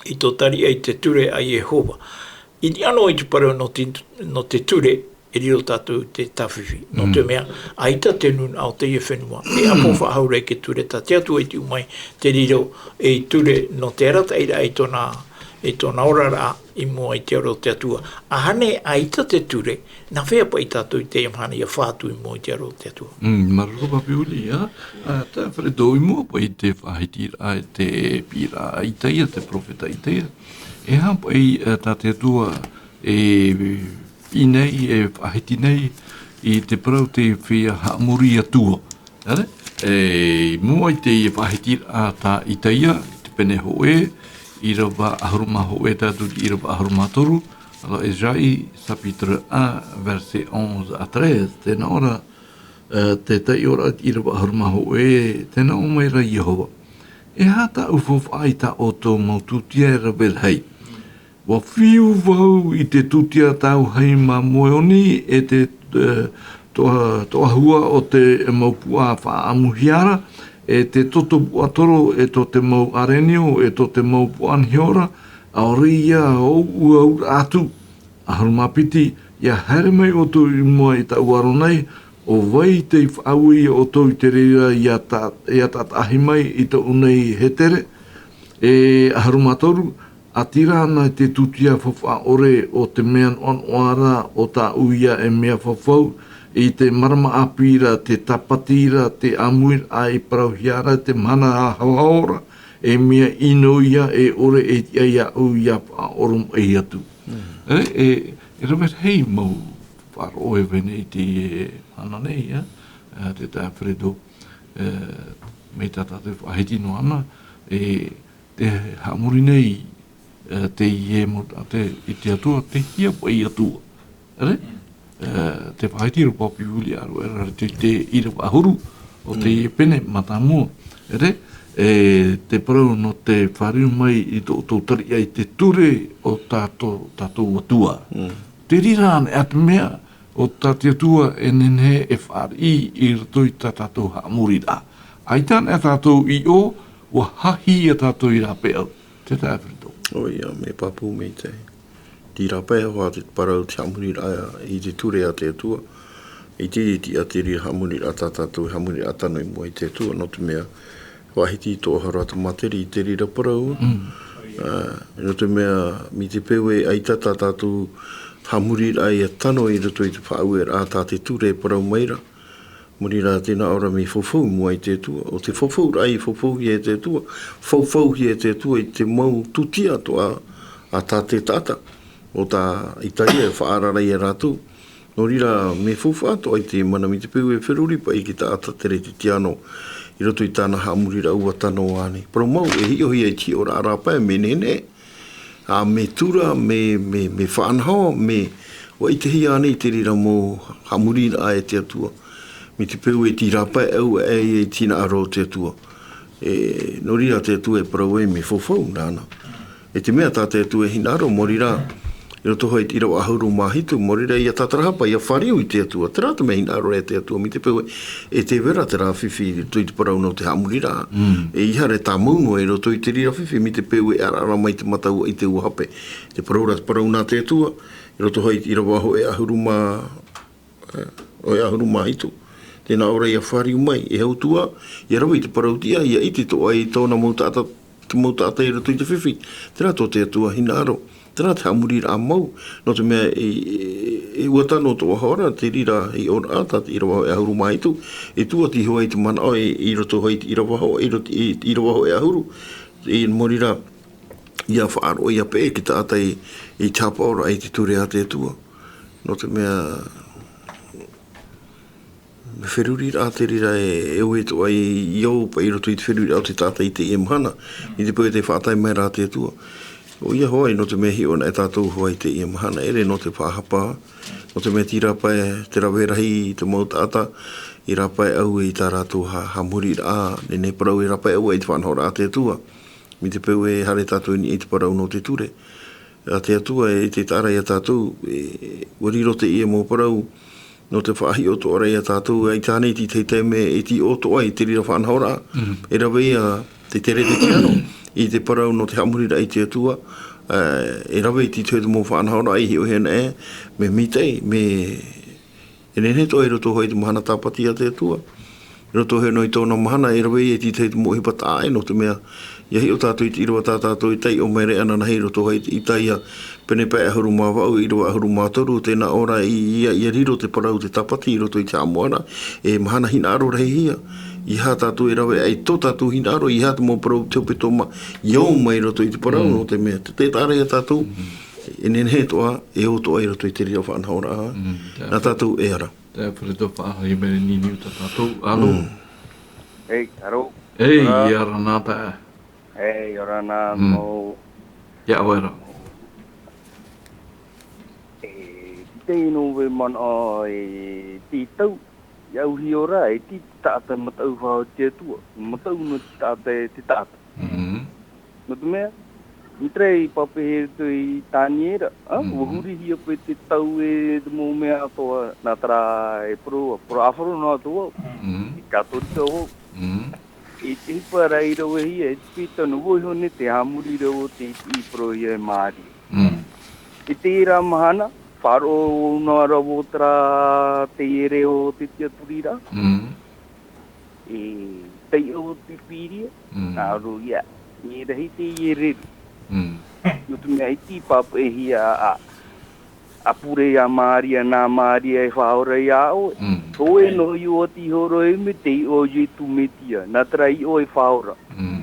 i tō tariʻa i te ture a Iehova. I niʻa noa i te parau nō te, nō te ture, e riro tātou te tāfifi. Nō te mea, ʻaita te nūnaʻa o teie fenua. E ʻapo faʻahou ra i te ture, tā te Atua i tuʻu mai, te riro ei ture nō te arataʻiraʻa i tōna, i tōna oraraʻa i mua i te aro o te Atua. ʻAhani ʻaita te ture, nā hea paʻi tātou i teie mahana ʻia fā atu i mua i te aro o te Atua? Mm, māuruuru papi Uli, ā. Ā, tā Fred, i mua paʻi i te faʻahitiraʻa, i te piʻiraʻa a Itaia, te perofeta Itaia. E aha paʻi, ā, tā te Atua e piʻi nei, e faʻahiti nei i te parau tei feiā haʻamori atua. ʻEre? E, i mua i te faʻahitiraʻa tā Itaia, i te pene hōʻē, ʻīrava ʻahuru mā hōʻē tae atu i te ʻīrava ʻahuru mā toru, alors Ésaïe, chapitre un, verset onze à treize, tē nā ʻō ra, ā, te taiʻoraʻa i te ʻīrava ʻahuru mā hōʻē, tē nā ʻō mai ra Iehova. E aha tāʻu faufaʻa i tā ʻoutou mau tūtia e rave rahi? ʻUa fiu vau i te tūtia tāuhai māmoeoni e te, e, toʻa-, toʻahua o te mau puʻa faʻaʻamuhia ra, e te toto puʻatoro e tō te mau ʻarenio, e tō te mau puʻa niho ra, ʻaore ia ʻo ʻua auraʻa atu. ʻAhuru mā piti, ʻia haere mai ʻoutou i mua i tāʻu aro nei, ʻo vai tei faʻaue ia ʻoutou i te reira ʻia ta-, ʻia taʻataʻahi mai i tōʻu nei hētere? E ʻahuru mā toru, ʻaita rā na te tūtia faufaʻa ʻore o te mea noʻanoʻa ra ʻo tāʻu ia e mea fafau, I te marama ʻāpī ra, te tāpati ra, te ʻāmuiraʻa i parauhia ra, te mahana haʻaora, e mea ʻino ia, e ʻore e tiʻa iāʻu ia faʻaoromaʻi atu. Mm. E, e, e rave rahi mau faʻaroʻo e vai nei i te mahana nei, ā, ā, te taeaʻe Alfredo, ā, mai tā tātou faʻahiti noa anaʻe, e, te haʻamori nei, ā, teie mau taʻata i te Atua, te hiapaʻi Atua. Ere? Ā, te faʻahiti Europa Bibilia ʻāruʻera te, te ʻīrava ʻahuru o te Mm. pene mātāmua. Ere? E te parau nō te fāriu mai i tō, tō tariʻa i te ture o tā tō, tā tō Atua. Mm. Te reira anaʻe te mea, ʻo tā te Atua e nehenehe e fāriʻi i roto i tā tātou haʻamoriraʻa. ʻAita anaʻe tātou i ʻō, ʻua hahi ia tātou i rāpae au. Te taeaʻe Alfredo. ʻOia, mea pāpū maitaʻi. Tei rāpae hoʻi te parau te haʻamoriraʻa i te ture a te Atua. I te, i te, ʻa te reira haʻamoriraʻa tā tātou, haʻamoriraʻa tano i mua i te Atua, nō te mea, faʻahiti tō ʻoe hara te māteri i te reira parau. Mm. Ā, nō te mea, mai te peu ē ʻaita tā tātou haʻamoriraʻa ia tano i roto i te faʻaueraʻa tā te ture e parau mai ra. Mai reira tē nā ʻō ra mea faufau i mua i te Atua. ʻO te faufau ra i faufauhia e te Atua. Faufauhia e te Atua i te mau tūtia atoʻa a tā te taʻata. ʻO tā Isaia e faʻaara ra ia rātou. Nō reira, mea faufaʻa atoʻa i te mana mai te peu e feruri paʻi i te taʻata Kerisetiano i roto i tāna haʻamoriraʻa ʻua tano ānei. Parau mau, e hiʻohia i te hiʻoraʻa rāpae, mea nehenehe. Ā, mea tura, mea, mea, mea faʻanaho, mea, ʻua ʻitehia ānei te reira mau haʻamoriraʻa e te Atua. Mai te peu e tei rāpae au ē, e i te hinaʻaro o te Atua. E, nō reira te Atua e parau ai mea faufau, nāna. E te mea tā te Atua e hinaʻaro, mai reira, i roto hoʻi i te ʻīrava ʻahuru mā hitu, mai reira ia tātarahapa, ia fāriu i te Atua. Terā te mea hinaʻaro e te Atua, mai te peu e, e tē vai ra terā fifi, i roto i te parau nō te haʻamoriraʻa. Mm. E ʻeiaha e tāmau noa i roto i te reira fifi, mai te peu e ʻaraʻara mai te mata ʻua ʻite ʻua hape. Te parau ra, te parau nā te Atua, i roto hoʻi i te ʻīrava hōʻē ʻahuru mā, e, hōʻē ʻahuru mā hitu. Tē nā ʻō ra ia fāriu mai, e hau atu ā, ia rave i te parau tiʻa, ia ʻite atoʻa i tōna mau taʻata, te mau taʻata i roto i te fifi. Terā tō te Atua hinaʻaro, terā te haʻamoriraʻa mau, nō te mea e, e, e ʻua tano atoʻa hoʻi ra, te reira hiʻoraʻa, tā te ʻīrava hōʻē ʻahuru mā hitu, e tuati hoʻi te manaʻo i, i roto hoʻi i te ʻīrava hō-, i roto i, i te ʻīrava hōʻē ʻahuru, e, mai reira, ia faʻaroʻo, ia peʻe te taʻata i, i te hapaʻoraʻa i te ture a te Atua. Nō te mea, mea feruriraʻa te reira e, e ʻoe atoʻa i, i ʻō paʻi i roto i te feruriraʻa o te taʻata i teie mahana, i te peu e tē faʻatae mai ra te Atua. ʻOia hoʻi, nō te mea hiʻo anaʻe tātou hoʻi i teie mahana, ʻere nō te faʻahapa, nō te mea tei rāpae, te rave rahi, te mau taʻata, i rāpae au i tā rātou ha-, haʻamoriraʻa, nehenehe parau e rāpae au i te faʻanahoraʻa a te Atua. Mai te peu e haere tātou i niʻa i te parau nō te ture a te Atua, e tē taʻa ra ia tātou, e, ʻua riro teie mau parau, nō te faʻahiʻo atoʻa ra ia tātou, ʻaita ānei te tahi taime e tei ʻō atoʻa i te reira faʻanahoraʻa, Mm. e rave ia te Kerisetiano, i te parau nō te haʻamoriraʻa i te Atua, e, e rave i te tahi mau faʻanahoraʻa i hiʻohia anaʻe, mea maitaʻi, mea E nehenehe atoʻa i roto hoʻi i te mahana tāpati a te Atua. I roto hoʻi noa i tōna mahana, e rave ia i te tahi mau ʻohipa taʻa ʻē, nō te mea, ʻia hiʻo tātou i te ʻīrava tā tātou e taiʻo mai ra ananahi i roto hoʻi i te Isaia, pene pae ʻahuru mā vaʻu, ʻīrava ʻahuru mā toru, tē nā ʻō ra ia, ʻia riro te parau te tāpati i roto i te haʻamoʻaraʻa, e mahana hinaʻaro rahi hia. ʻEiaha tātou e rave ai tō tātou hinaʻaro, ʻeiaha te mau parau te hepetoma, i ʻō mai i roto i te parau, Mm. nō te mea, tē, tē taʻa ra ia tātou, e nehenehe atoʻa, e ʻō atoʻa i roto i te reira faʻanahoraʻa, Mm, nā tātou e ara. Te Alfredo faʻahoʻi mai i niʻa i tā tātou. Alo? Mm. Ei, alo? Ei, ora. ʻIa ora na taeaʻe. Ei, ora na Mm. mau. ʻIa ʻoe ra. E, tei nō vau e manaʻo e tei tau, ʻia au hiʻo ra, e tei te taʻata mataʻu faʻahou te Atua. Mataʻu nō te taʻata e te taʻata. Mm. Nō te mea, mai te reira i pāpaʻihia i roto i Taniera, ā, Mm. ʻua hurihia paʻi te tau e te mau mea atoʻa, nā terā e parau, parau ʻāfaro noa atu vau, Mm. i Katorika vau. Mm. I te ʻohipa ra i ravehia, e te pītano, vau iho nei te haʻamori ra o te, i parauhia e Maria. Mm. I terā mahana, faʻaroʻo noa ra vau terā, te ʻere o te tiʻaturiraʻa. Mm. E taiʻo te pīria, Mm. nā roto ia, e rahi teie reru. Mm. Nō te mea i tei pāpaʻihia a, ʻa pure iā Māria, nā Māria e faʻaora iā ʻoe. Mm. Hōʻē noa i ʻō atu i horo e mea te iʻoa o Ietu Metia, nā terā iʻoa e faʻaora. Mm.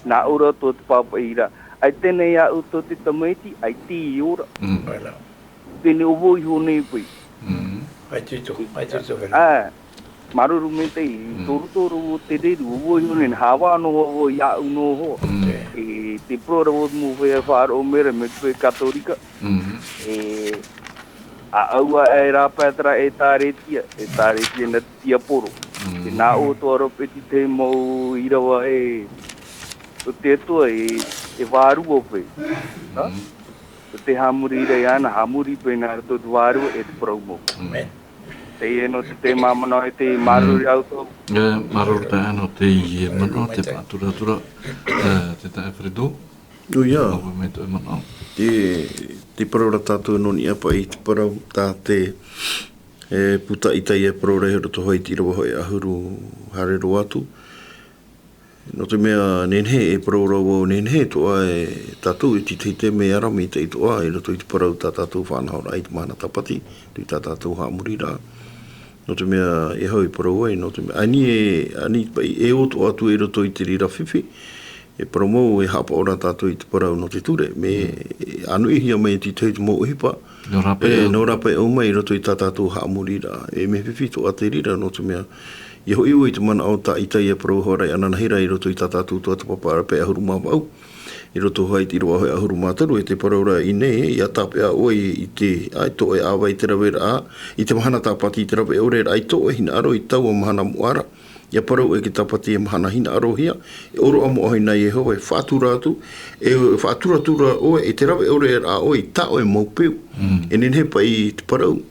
Nā ʻō rātou te pāpaʻi ra. ʻAita nei aʻu tō te tamaiti, ʻaita i ora. Mm. Pēnei ʻo vau iho nei paʻi. Mm. ʻAita i tō, ʻaita i tō, ʻā, māuruuru maitaʻi, mm, tō roto o te reru, ʻo vau iho nei, haʻavā noa vau iāʻu noa hoʻi. Mm. E te parau ra vau mau feiā faʻaroʻo mai ra, mea te feiā Katorika. Mm. E, ʻa ʻau aʻe rā pae terā ʻētāretia, ʻētāretia nā te tiaporo. Mm. E nā ʻō atoʻa ra paʻi te tahi mau ʻīrava e, o te Atua e, e vārua paʻi. Ha? Mm. Te haʻamori ra iāna, haʻamori paʻi nā roto i te vārua e te parau mau. Mm. Teie nō te, te māmanaʻo e te māuruuru, mm, ʻoutou. E, māuruuru taeaʻe nō teie manaʻo, te faʻaturatura, e, te taeaʻe Fredo. ʻOia. Ua mai tō ʻoe manaʻo. Te, te parau ra tātou nō niʻa paʻi te parau tā te, e, puta Itaia e parau ra i roto hoʻi i te ʻīrava hoʻi ʻahuru, haere roa atu. Nō te mea, nehenehe e parau ra vau, nehenehe atoʻa e tātou e tītahitahi mai ara mai te itoʻa, i roto i te parau tā tātou faʻanahoraʻa i te mahana tāpati, i tā tātou haʻamoriraʻa. Nō te mea, e hau i parau ai, nō te mea, ani e, ani paʻi, e ʻō atoʻa atu i roto i te reira fifi, e parau mau, e haʻapaʻo ra tātou i te parau nō te ture, mea, mm, e ʻānuʻihia mai e tītahi te mau ʻohipa, nō rāpae, e, ʻau, nō rāpae ʻau mai i roto i tā tātou haʻamoriraʻa. E mea fifi atoʻa te reira, nō te mea, ʻia hoʻi vau i te manaʻo tā Itaia e parau hoʻi ra, e ananahi ra i roto i tā tātou tuatāpapa ra pae ʻahuru mā vaʻu, i roto hoʻi i te ʻīrava hoʻi ʻahuru mā toru, e te parau ra i ʻō nei, ʻia tāpeʻa ʻoe i te, ʻaita ʻoe e ʻāvae i te raveraʻa, i te mahana tāpati i te rave ʻore ra, ʻaita ʻoe e hinaʻaro i taua mahana moʻa ra, ʻia parau ʻoe e te tāpati e mahana hinaʻarohia, e ʻōroʻa moʻa hoʻi nā Iehova, e faʻatura atu, e faʻaturatura ʻoe, e te rave ʻore ra ʻoe i tā ʻoe mau peu. Mm. E nehenehe paʻi te parau,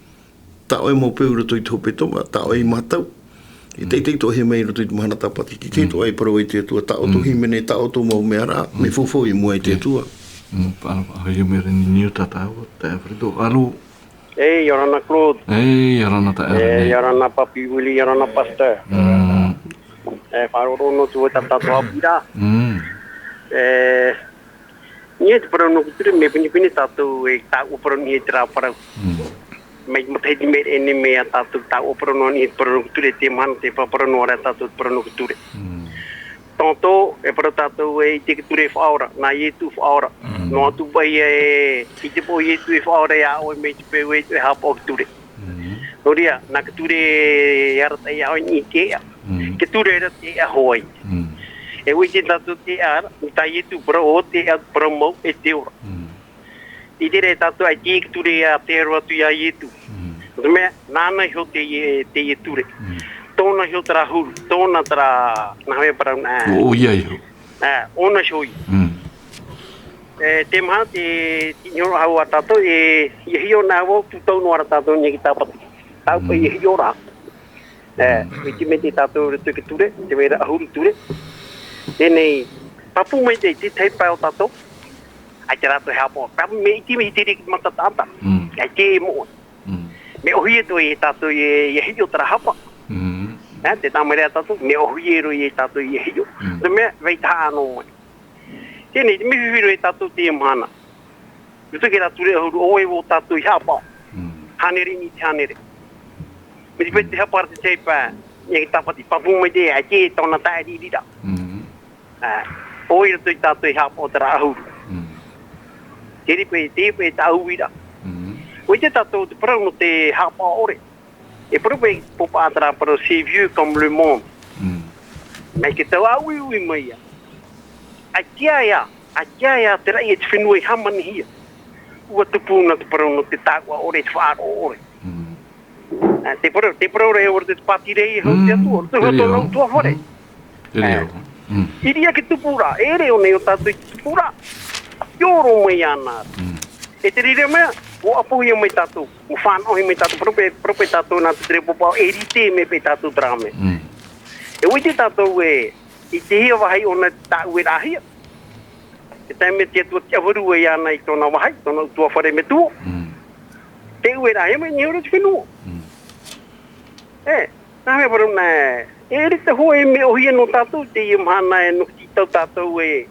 tā ʻoe mau peu i roto i te hepetoma, tā ʻoe i mātau. E, mm, teitei atoʻa hia mai i roto i te mahana tāpati, teitei, mm, atoʻa e parau ai te Atua, tā ʻoutou, mm, hīmene, tā ʻoutou mau mea ra, mea, mm, faufaʻa i mua i te, yeah, Atua. Mm, pa-, pa-, hoi mai ra i niu tātou, te Fredo. Alo? E, ʻia ora na Claude. E, ʻia ora na taeaʻe. E, ʻia ora na Papi Willie, ʻia ora na Pastor. Mm. E, faʻaroʻo noa atu vau i tā tātou haʻapiʻiraʻa. Mm. E, ʻia, te parau nō te ture, mea pinepine tātou e tāʻu parau nei i terā parau. Mm. Mai te matahiti mai nei, mea tātou tāʻu parau noa nei i te parau nō te ture, te mahana tē faʻaparau noa ra tātou te parau nō te ture. Mm. Tōtō, e parau tātou e ʻite i te ture e faʻaora, nā Ietu faʻaora. Mm. Noa atu paʻi e, i te poʻo Ietu e faʻaora iā ʻoe mai te peu e, e haʻapaʻo i te ture. Mm. Nō reira, nā te ture e arataʻi iā ʻoe i te ʻēʻa. Mm. Te ture ra te ʻēʻa hoʻi. Mm. E ʻua ʻite tātou te ʻēʻa ra, tā Ietu parau ʻo te ʻēʻa, parau mau, e te ora. Mm. I te reira tātou ʻaita i te ture ʻia tē aro atu iā Ietu. Mm. Nō te mea, nāna iho teie, teie ture. Mm. Tōna iho terā huru, tōna terā, nā hea parau na. ʻO, ʻoia iho. Ā, ʻōna iho ïa. Mm. E, te mahana, te, te hinaʻaro ā tātou, e, ʻia hiʻo na vau, tūtau noa ra tātou i niʻa i te tāpati. Tāʻu paʻi, mm, ʻia hiʻo ra. E, mm, ʻite mai tātou i roto i te ture, tē vai ra ʻahuru ture. Teie nei, pāpū maitaʻi te, te tahi pae o tātou. ʻAita rātou e haʻapaʻo. Pāpū mai, ʻite mai te reira i te mata taʻata. Mm. ʻAita e moʻa. Mm. Mea ʻōhie atoʻa ia tātou ʻia, ʻia hiʻo terā hapa. Mm. E, tē tāmau ra tātou, mea ʻōhie roa ia tātou ʻia hiʻo. Mm. Te mea, vai tahaʻa noa mai. Teie nei, te mea fifi roa ia tātou teie mahana. Roto i terā ture ʻahuru, ʻo vai vau tātou i haʻapaʻo. Mm. Hānere i niʻa i te hānere. Mai te peu tē haʻapaʻo ra te tahi pae, i te tāpati, pāpū maitaʻi, ʻaita e tōna taʻa riʻiriʻa. Mm. Ā, ʻo vai roto ia tātou i haʻapaʻo terā ʻahuru. Mm. Te reira paʻi, te reira paʻi tāʻu uiraʻa. Mm. ʻUa ʻite tātou te parau nō te haʻapaʻo ʻore. E parau paʻi, pōpaʻa terā parau, c'est vieux comme le monde. Mm. Mai te tau ʻāuiui mai ïa. ʻAita ïa, ʻaita ïa te raʻi e te fenua i hāmanihia. ʻUa tupu na te parau nō te tāuʻa ʻore, te faʻaroʻo ʻore. Mm. Ā, te parau, te parau ra e ora te pātireia e hau te Atua, mm, te hau tōna utuafare. Mm. Te reo. Ā. Mm. I reira te tupuraʻa, e reo nei ʻo tātou i te tupuraʻa. Te oro mai iāna. Mm. E te reira mea, ʻua ʻāpauhia mai tātou, ʻua fānaʻohia mai tātou, parau paʻi, parau paʻi tātou nā te ture pāpaʻi, e rite mai paʻi tātou terā mea. Mm. E ʻua ʻite tātou ē, i te hia vāhi ʻōna tāʻueraʻahia. Te taime te Atua tiʻavarua iāna i tōna vāhi, tōna utuafare metua. Mm. Tē ʻueraʻahia mai nei ʻore te fenua. Mm. E, nā hea parau na, e rite hōʻē mea ʻōhie nō tātou, teie mahana e nō te tau tātou e,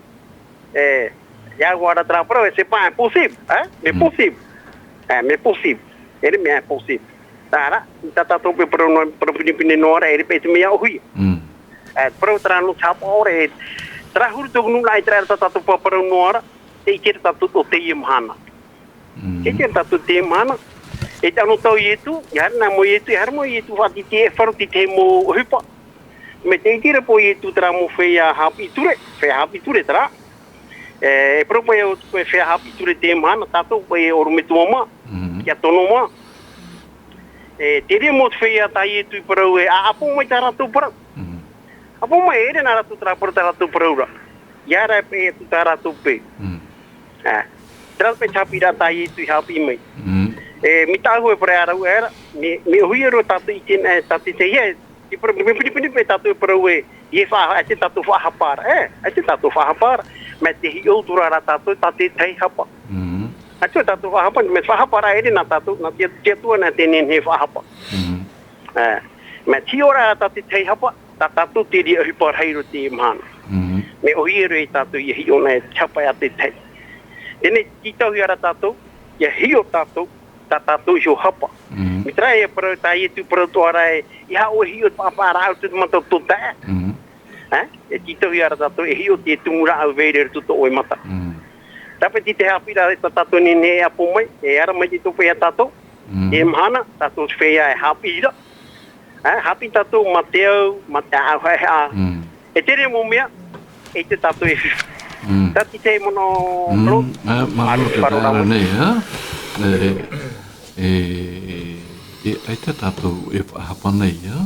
e, ʻia ʻua ra terā parau, e, c'est pas impossible, hein? Mais, mm, possible. Ā, mea possible. ʻEʻere mea possible. Terā, tā tātou paʻi parau noa, parau pinepine noa ra, ʻeʻere paʻi te mea ʻōhie. Mm. Ā, parau terā nō te haʻapaʻo ra, e, terā huru tō nūnaʻa i terā ra tā tātou paʻi parau noa ra, tē ʻite ra tātou ʻo teie mahana. Mm. Tē ʻite ra tātou teie mahana. E te anotau Ietu, ʻia haere nā mau Ietu, ʻia haere mau Ietu, faʻatītī e faro tītī mau ʻohipa. Mea tē ʻite ra paʻi Ietu terā mau feiā haʻapiʻi ture, feiā haʻapiʻi ture terā. E, e parau paʻi ʻo te feiā haʻapiʻi ture teie mahana, tātou paʻi e ʻorometua mā, Mm. ʻia tono mā. E, te reira mau te feiā tā Ietu i parau e, ʻa, ʻapo mai tā rātou parau. Mm. ʻApo mai, ʻeʻere nā rātou terā parau, tā rātou parau ra. ʻIa ora paʻi atu tā rātou paʻi. Mm. Ā, terā paʻi te haʻapiʻiraʻa tā Ietu i haʻapiʻi mai. Mm. E, mai tāʻu e parau ra, e, mea, mea ʻōhie roa tātou i te, e, tā te tahi, e, te parau, mea pinepine paʻi tātou e parau e, ʻia faʻa-, ʻaita tātou faʻahapa ra, e, ʻaita tātou faʻahapa ra, mea tē hiʻo atu ra tātou, tā te tahi hapa. Mm. ʻAita tātou faʻahapa, mea faʻahapa ra ʻeʻere nā tātou, nā te, te Atua nā te nehenehe e faʻahapa. Mm. Ā, mea tē hiʻo ra tā te tahi hapa, tā tātou te reira ʻohipa rahi roa teie mahana. Mm. Mea ʻōhie roa ia tātou ʻia hiʻo nā te hapa a te tahi. Teie nei, tītauhia ra tātou, ʻia hiʻo tātou, tā tātou iho hapa. Mm. Mai terā e parau, tā Ietu parau atoʻa ra e, ʻeiaha ʻoe e hiʻo te paʻapaʻa rāʻau tō te mata o tō taeaʻe. Mm. Ā, e tītauhia ra tātou, e hiʻo te tumu rāʻau vai ra i roto i tō ʻoe mata. Mm. Tāpeʻa te haʻapiʻiraʻa tā tātou e nehenehe e ʻapo mai, e ara mai te topa ia tātou. Mm. Teie mahana, tātou te feiā e haʻapiʻi ra. Ā, haʻapiʻi tātou mā te au, mā te ʻāʻau haʻehaʻa. Mm. E te reira mau mea, ʻeita tātou e fifi. Mm. Tā te tahi manaʻo, Mm, Claude. ā, māuruuru Māuruuru te faro taeaʻe rāua. nei, ā? E, e, e, ʻaita tātou e faʻahapa nei, ā?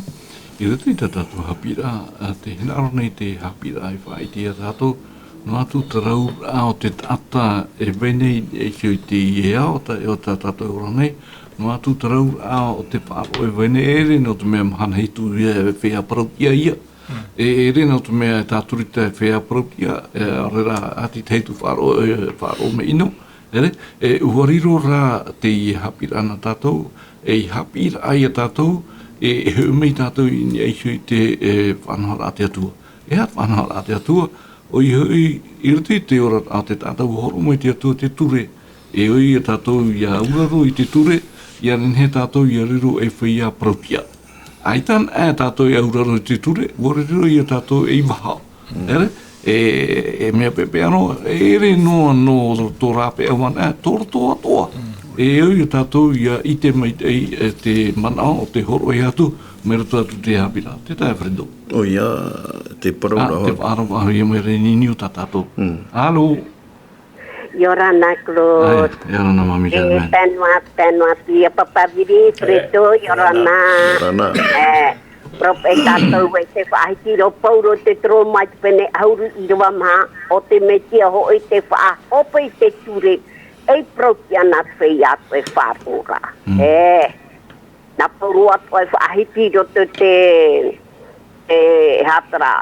I roto i tā tātou haʻapiʻiraʻa, ā, tē hinaʻaro nei te haʻapiʻiraʻa e faʻaʻite ia tātou, noa atu te rauraʻa o te taʻata e vai nei, e hiʻo i teie ao, tā, e o tā tātou e ora nei, noa atu te rauraʻa o te faʻaroʻo e vai nei, ʻeʻere nō te mea mahana hitu ia e feiā parau tiʻa ia. Mm. E, ʻeʻere nō te mea e tāturi te feiā parau tiʻa, e, ʻaore rā, ʻati te hitu faʻaroʻo, e, faʻaroʻo mea ʻino, ʻeʻere, e, ʻua riro rā teie haʻapiʻiraʻa nā tātou, e, i haʻapiʻiraʻa ia tātou, e, e hoʻi mai tātou i niʻa iho i te, e, faʻanahoraʻa a te Atua. E aha te faʻanahoraʻa a te Atua? ʻOia hoʻi, i roto i te oraraʻa o te taʻata, ʻua hōroʻa mai te Atua te ture, e ʻoi ia tātou ʻia auraro i te ture, ʻia nehenehe tātou ʻia riro ei feiā parau tiʻa. ʻAita anaʻe tātou e auraro i te ture, ʻua riro ia tātou ei vaha. Mm. ʻEʻere, e, e mea pepeʻa noa, e ʻere noa nō tō rāveʻa anaʻe, tō roto atoʻa. Mm. E ʻoi ia tātou ʻia ʻite maitaʻi, e, te manaʻo o te hōroʻahia atu, mai roto atu te haʻapiʻiraʻa. Te taeaʻe Fredo. ʻOia, te parau Ā, ra te hoʻi. faʻaroʻo, ā, ʻia mai ra i niʻa i tā tātou. Mm. Alo. ʻIa ora na, Claude. ʻĒ, ʻia ora na, Mami E, Germaine. Pēnua, pēnua, tia Papa Viri, Fredo, ʻia ora na. ʻIa ora na. E, parau paʻi tātou e te faʻahiti ra ʻo Pauro i te Roma i te pene ʻahuru ʻīrava maha, ʻo te Mesia hoʻi tē faʻahope i te ture, ei parau tiʻa nā te feiā atoʻa e faʻaroʻo ra. Mm. E, Nā Pauro atoʻa e faʻahiti i roto i te, e, e aha terā,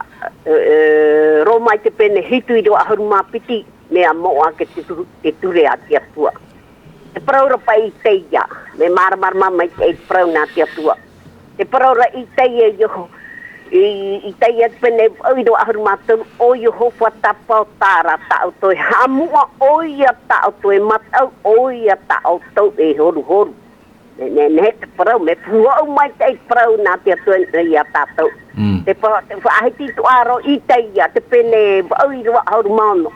e, e, Roma i te pene hitu ʻīrava ʻahuru mā piti, mea moʻa ake te tu-, te ture a te Atua. Te parau ra paʻi i Isaia, mea māramarama mai te parau nā te Atua. Te parau ra i Isaia, Ieho-, i, Isaia te pene vaʻu ʻīrava ʻahuru mā toru, ʻo Iehova tapaotara, tā ʻoutou e haʻamoʻa, ʻoia tā ʻoutou e mataʻu, ʻoia tā ʻoutou e horuhoru. Nē, nē, nē, te parau, mea pūhau maitaʻi te parau nā te Atua ia tātou. Mm. Te parau, te faʻahiti atoʻa ra ʻo Isaia, te pene vaʻu ʻīrava ʻahuru mā ono.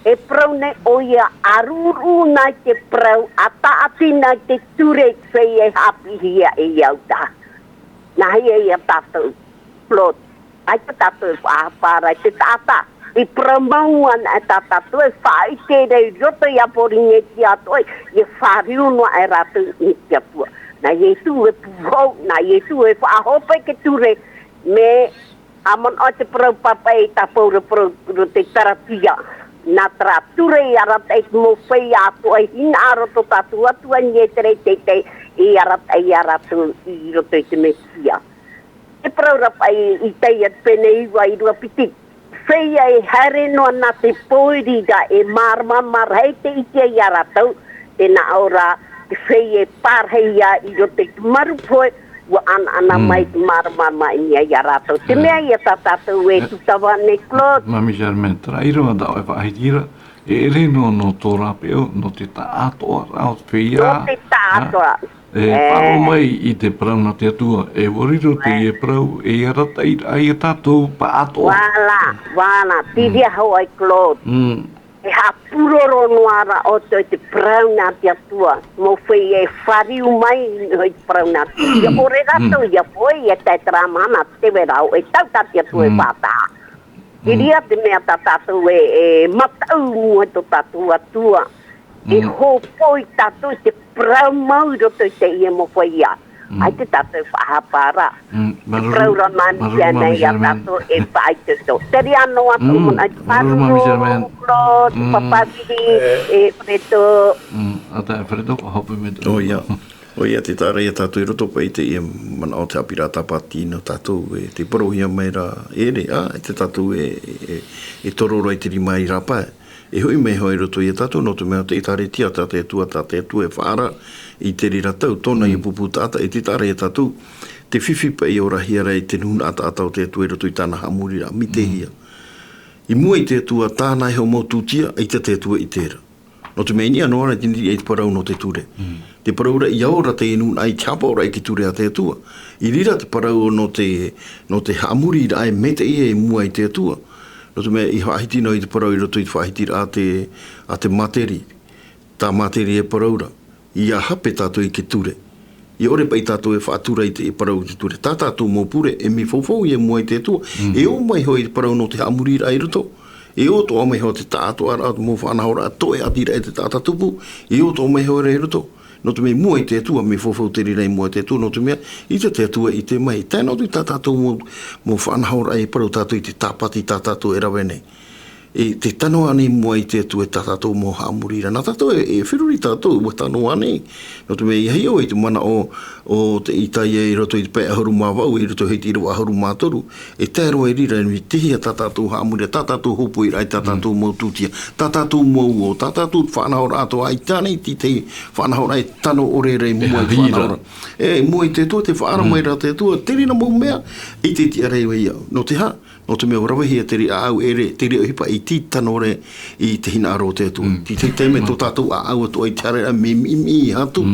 E parau nei ʻoia, ʻa rūrū na i te parau, ʻa tāʻati na i te ture i te feiā e haʻapiʻihia e au taha. Nā hea ia tātou, Claude? ʻAita tātou e faʻahapa ra i te taʻata. I parau mau ana e tā tātou e faʻaʻite ra i roto ia Porinetia atoʻa, ʻia fāriu noa aʻe rātou i te Atua. Nā Iesu e pūhau, nā Iesu e faʻahope i te ture, mea manaʻo te parau papaʻi tā Pauro i parau i roto i te Karatia. Nā terā ture i arataʻi i te mau feiā atoʻa i hinaʻaro tō tātou Atua i niʻa i te reira teitei, i arataʻi ia rātou i roto i te Mesia. Te parau ra paʻi i Isaia te pene iva ʻīrava piti. Feiā e haere noa nā te pōiri ra e māramarama rahi te ʻite ia rātou, tē nā ʻō ra, te feiā e pārahi ia i roto i te maru pohe, ʻua ʻanaʻana Mm. mai te māramarama i niʻa ia rātou. Te Mm. mea ia tā tātou e Mm. tūtava nei, Claude. Mami Germaine, terā ʻīrava tā ʻoe e faʻahiti ra, E ʻere nō, nō tō rāpae, nō te taʻatoʻaraʻa o te feiā. Nō te taʻatoʻa. E, e faʻaroʻo mai i te parau nā te Atua, e ʻua riro teie parau, e arataʻi ra ia tātou paʻatoʻa. Voilà, voilà, te reira hoʻi, Claude. Mm. E haʻapūroro noa ra ʻoutou i te parau nā te Atua, mau feiā e fāriu mai i te parau nā te Atua. ʻIa ʻore rātou, ʻia pohe, ʻia tae terā mahana, te vai ra ʻoe, e tau tā te Atua e faʻataʻa. Te reira te mea tā tātou e, e mataʻu mua i tō tātou Atua. E hōpoi tātou i te parau mau i roto i teie mau feiā. ʻAita tātou e faʻahapa ra. Te parau ra mānihi anaʻe ia tātou e faʻaitoito. Te reira noa tō manaʻo i te pāruru, Claude, Pāpā Vili, e Fredo. Mm, ʻaita e Fredo, ka hope mai te. ʻOia. ʻOia, tē taʻa ra ia tātou i roto paʻi i teie manaʻo o te haʻapiʻiraʻa tāpati nō tātou, e tē parauhia mai ra, e ʻere, ā, e tē tātou e, e, e toro ra i te rima i rāpae. E hoʻi mai hoʻi i roto ia tātou, nō te mea te ʻĒkālesia tā te Atua, tā te Atua e faʻaara i te reira tau, tōna ia pupu taʻata, e tē taʻa ra ia tātou, te fifi paʻi e orahia ra i te nūnaʻa taʻata o te Atua i roto i tāna haʻamoriraʻa, mitehia. I mua i te Atua, tāna iho mau tūtia, ʻaita te Atua i terā. Nō te mea i niʻa noa ra i te, i te parau nō te ture. Te parau ra, ʻia ora teie nūnaʻa i te haʻapaʻoraʻa i te ture a te Atua. I reira te parau nō te, nō te haʻamoriraʻa e maitaʻi i mua i te Atua. Nō te mea i faʻahiti noa i te parau i roto i te faʻahitiraʻa a te, a te Māteri. Tā Māteri e parau ra, ʻia hape tātou i te ture. ʻIa ʻore paʻi tātou e faʻatura i te parau i te ture. Tā tātou mau pure, e mea faufaʻa ia mua i te Atua. E ō mai hoʻi i te parau nō te haʻamoriraʻa i roto. E ō atoʻa mai hoʻi te taʻatoʻaraʻa o te mau faʻanahoraʻa, toe ʻati ra e te taʻata tupu. E ō atoʻa mai hoʻi ra i roto. Nō te mea i mua i te Atua, mea faufaʻa te reira i mua i te Atua, nō te mea, ʻaita te Atua i ʻite mai. Tae noa atu i tā tātou mau, mau faʻanahoraʻa e parau tātou i te tāpati tā tātou e rave nei. E te tano ānei i mua i te Atua e tā tātou mau haʻamoriraʻa. Nā tātou e, e feruri tātou, ʻua tano ānei. Nō te mea, ʻia hiʻo i te manaʻo o te Isaia i roto i te pae ʻahuru mā vaʻu, i roto i te ʻīrava ʻahuru mā toru. E tae roa i reira, e mitehia tā tātou haʻamoriraʻa, tā tātou hōpoiraʻa, tā tātou mau tūtia, tā tātou mau ʻō, tā tātou faʻanahoraʻa atoʻa, ʻaita ānei te tahi faʻanahoraʻa e tano ʻore ra i mua i te faʻanahoraʻa. E, i mua i te Atua, tē faʻaara mai ra te Atua, te reira mau mea, ʻaita e tiʻa ra vau ia. Nō te aha, nō te mea ʻua ravehia te reira ʻāʻau ʻē, te reira ʻohipa i titano ra i te hinaʻaro o te Atua. Te tahi taime tō tātou ʻāʻau atoʻa i te haereraʻa mea miʻimiʻi atu,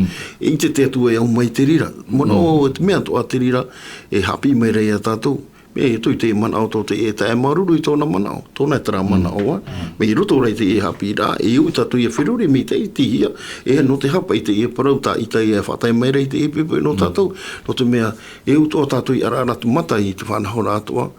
ʻaita te Atua e au mai te reira. Manaʻo, te mea atoʻa te reira, e haʻapiʻi mai ra ia tātou. E, tō te manaʻo tō te, e tae māuruuru i tōna manaʻo, tōna e terā manaʻo ā. Mea i roto ra i teie haʻapiʻiraʻa, e ui tātou ʻia feruri mai te itihia, e nō te aha paʻi teie parau tā Isaia e faʻatae mai ra i teie poʻipoʻi nō tātou, nō te mea, e ui atoʻa tātou i ʻaraʻara atu mata i te faʻanahoraʻa atoʻa,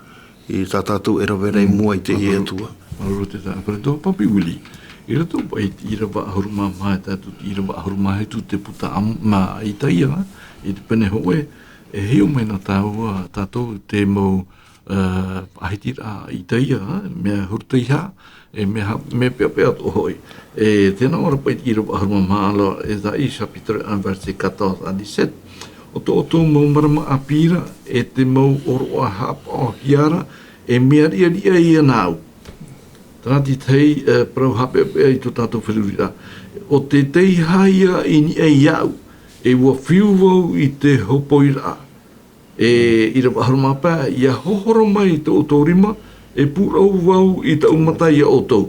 i tā tātou e rave ra i mua i teie Atua. Māuruuru te taeaʻe Fredo, Papi Willie. I roto paʻi i te ʻīrava ʻahuru mā maha e tae atu i te ʻīrava ʻahuru mā hitu te puta a, mā Isaia, i te pene hōʻē, e hiʻo mai nā tāua, tātou te mau, ā, faʻahitiraʻa a Isaia, mea huru tahi, e mea ha-, mea peʻapeʻa atoʻa hoʻi. E tē nā ʻō ra paʻi i te ʻīrava ʻahuru mā maha, alors, Ésaïe chapitre un, verset quatorze à dix-sept. ʻO tō ʻoutou mau marama ʻāpī ra, e te mau ʻōroʻa haʻapaʻohia ra, e mea riʻariʻa ia nāʻu. Terā te tahi, ā, parau haʻapeʻapeʻa i tō tātou feruriraʻa. ʻO te tahi hā ia i niʻa iāʻu, e ʻua fiu vau i te hōpoiraʻa. E ʻīrava ʻahuru mā pae, ʻia hohoro mai tō ʻoutou rima, e pūrau vau i taʻu mata ia ʻoutou.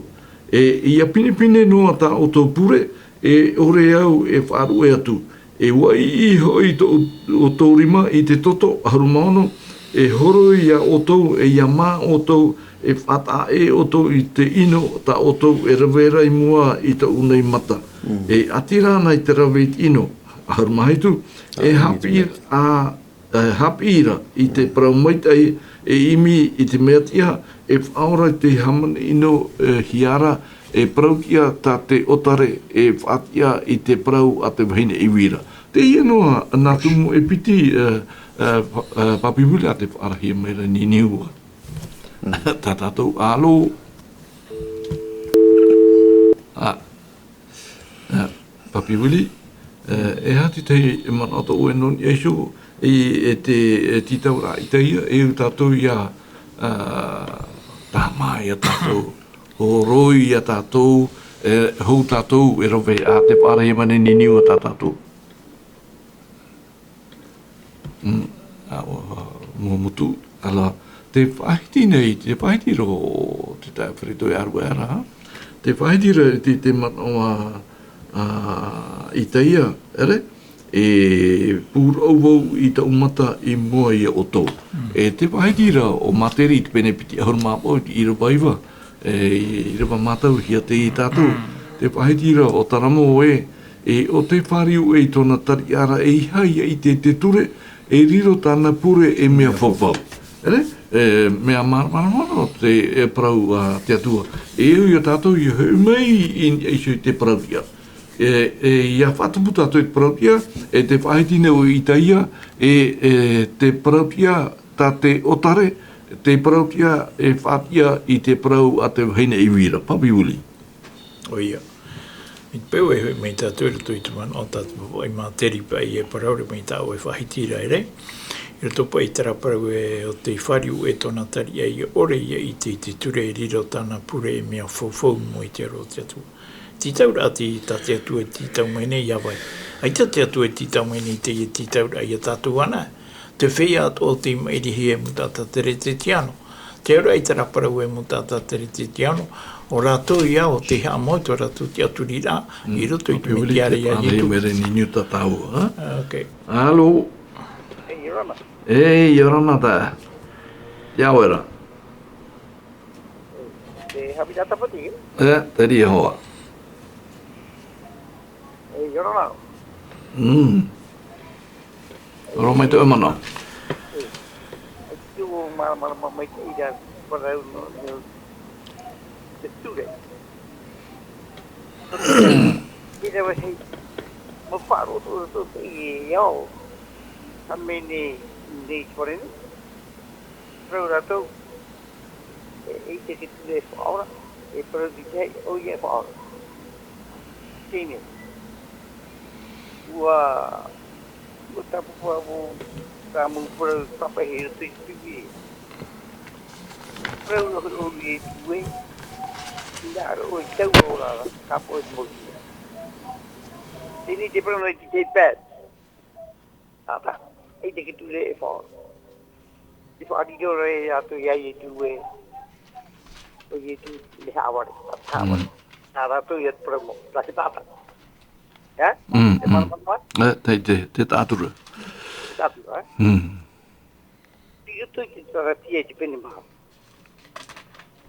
E ʻia pinepine noa tā ʻoutou pure, e ʻore au e faʻaruʻe atu. E ʻua ʻiʻi hoʻi tō ʻoutou rima i te toto, ʻahuru mā ono, e horoi ia ʻoutou, e ʻia mā ʻoutou, e faʻataʻa ʻē ʻoutou i te ʻino tā ʻoutou e rave ra i mua i taʻu nei mata. E ʻati ra na i te rave i te ʻino, ʻahuru mā hitu, e haʻapiʻi, ā, e haʻapiʻi ra i te parau maitaʻi, e ʻimi i te mea tiʻa, e faʻaora i te hāmani ʻino, e hia ra, e parau tiʻa tā te ʻōtare, e faʻatiʻa i te parau a te vahine ivi ra. Teie noa nā tumu e piti, ā, ā, pa-, ā, Papi Willie, ʻa te faʻaarahia mai ra i niʻa iho. Tā tātou, alo. Ā, ā, Papi Willie, ā, e aha te tahi manaʻo tō ʻoe nō niʻa iho, e, e te, e te tītauraʻa a Isaia, e ui tātou ʻia, ā, tāmā ia tātou, horoi ia tātou, e, hou tātou e rave, ʻa te faʻaarahia mai i niʻa iho tā tātou. Mm, ā, ʻua, ʻua, mua motu, alors, tē faʻahiti nei, tē faʻahiti roa te taeaʻe Fredo e ʻāruʻe ra, Te faʻahiti ra i te, te manaʻo a, a Itaia, ʻere? E pūraʻu vau i taʻu mata i mua ia ʻoutou. E te faʻahiti ra ʻo Materi i te pene piti ʻahuru mā vaʻu i te ʻīrava iva, e, ʻīrava mātauhia teie ia tātou. Te faʻahiti ra ʻo Taramo ē, e ʻo tei fāriu ē i tōna tariʻa ra ʻeiaha ia ʻite i te ture, e riro tāna pure ei mea faufaʻa. ʻEre, e, mea māramarama roa te, e, parau a te Atua. E au ia tātou ia hoʻi mai i, i, i te parau ia. E, e, ia faʻatupu tātou i te parau ia, e te faʻahiti nei ʻo Itaia, e, e, te parau ia tā te ʻōtare, te parau ia e faʻatiʻa i te parau a te vahine ʻivi ra, Papi Willie. ʻOia. I te peu e hoʻi mai tātou i roto i te manaʻo tā te pāpaʻi Materi paʻi e parau ra mai tāʻu e faʻahiti ra ʻere. I roto paʻi i terā parau ē ʻo tei fāriu ē tōna tariʻa ia ʻore ia ʻite i te ture e riro tāna pure ei mea faufaʻa i mua i te aro o te Atua. Tītauraʻa te, tā te Atua e tītau mai nei ia vai. ʻAita te Atua e tītau mai nei teie tītauraʻa ia tātou ana. Te feiā atoʻa o tei maʻirihia e Mūtaʻata Teretetiano. Te auraʻa i terā parau e Mūtaʻata Teretetiano, ʻo rātou ia ʻo tei haʻamau i tō rātou tiʻaturiraʻa, i roto i te mea tiʻa ra ia Ietu. Mere ni niu tātou, ha? Ok. Alo. Ei, ʻia ora na. Ei, ʻia ora na tā. ʻIa ora. Te haʻapiʻiraʻa Tāpati? E, te reira hoʻi. Ei, ʻia ora na. Mm. Aro mai tō ʻoe manaʻo. E, e tū māramarama mai te reira parau nō, nō te ture. I reira vau hei, mau faʻaroʻo tō, tō, tō, i ao. Hāmani nei, nei te fare nei. Parau rātou. E, e ʻite i te ture e faʻaora, e parau i te tahi, ʻoia e faʻaora. Teie nei. ʻUa, ʻua tāpapa vau, tā mau parau pāpaʻi i roto i te Pīpīria. Parau nō, nō Ietu ē, nā roto i taua ora ra, ka pohe te mau ture. Teie nei te parau nō te, te pad. Taʻata, e ʻite i te ture e faʻaora. E faʻariro ra e rātou ia Ietu ē. ʻO Ietu, mea haʻavare, haʻavare. Mm. Nā rātou ia te parau mau, nā te taʻata. Ē? Mm, e mm. Māramarama? E, te, te, te taʻatura. Te taʻatura, ē? Mm. I roto i te Taratia i te pene maha.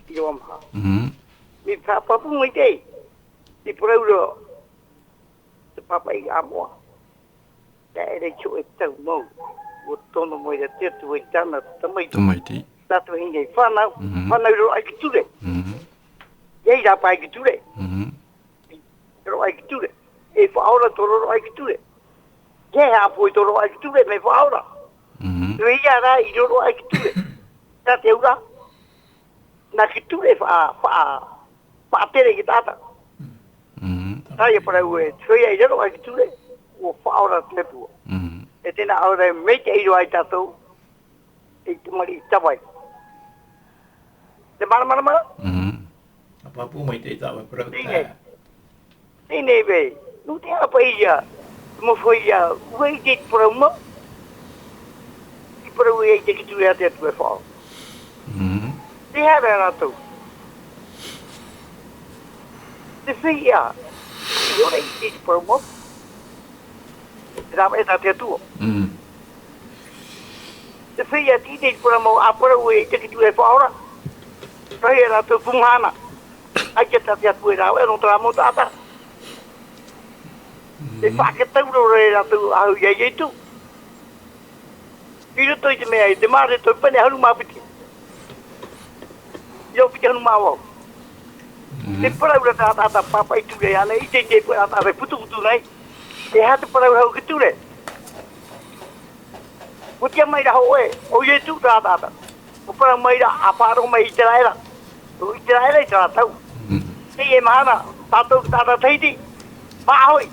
ʻĪrava maha. Mm. Mea pāpū mai te, te parau ra, te pāpaʻi ʻāmoa. Taʻa ʻere i te hōʻē tau mau, ʻua tono mai ra te Atua i tāna tamaiti. Tamaiti. Tātou e hinaʻaro fānau, mhm, fānau i roaʻa i te ture. Mhm. ʻEi rāpae i te ture. Mhm. I roaʻa i te ture. E faʻaora tō roaʻa i te ture. ʻEi haʻapohe tō roaʻa i te ture, mea faʻaora. Mhm. Nō reira rā i roaʻa i te ture. Tā te auraʻa. Nā te ture faʻa-, faʻa-, faʻatere i te taʻata. Mhm. Taʻa ia parau ē, te feiā i roaʻa i te ture, ʻua faʻaora te Atua. Mhm. E tē nā ʻō ra, mai te ʻīrava ia tātou, i te mari i tavai. Te māramarama? Mhm. Pāpū mai te taʻata parau. Teie nei. Teie nei vau. Nō te aha paʻi ia, te mau feiā, ʻua ʻite i te parau mau. I parau ia i te ture a te Atua e faʻaora. Mhm. Tē aha rā rātou? Te feiā, ʻaore i ʻite i te parau mau. Te rāveʻa tā te Atua. Mhm. Te feiā tē ʻite i te parau mau, ʻa parau ē i te ture e faʻaora. Tahi ia rātou pū mahana. ʻAita tā te Atua e rāveʻa nō terā mau taʻata. E faʻakatauro ra e rātou ʻahu ia Ietu. I roto i te mea, i te Mareko pene ʻahuru mā piti. Io piti ʻahuru mā vaʻu. Mhm. Te parau ra tā, tā, tā pāpaʻi ture ana, i te, te parau tā, tā putuputu nei. E aha te parau hau i te ture? ʻUa tiʻa mai ra hōʻē, ʻo Ietu terā taʻata. ʻUa parau mai ra, ʻa faʻaroʻo mai i ʻĪteraʻera. ʻO ʻĪteraʻera i terā tau. Mhm. Teie mahana, tātou te taʻata Tahiti. Māʻa hoʻi,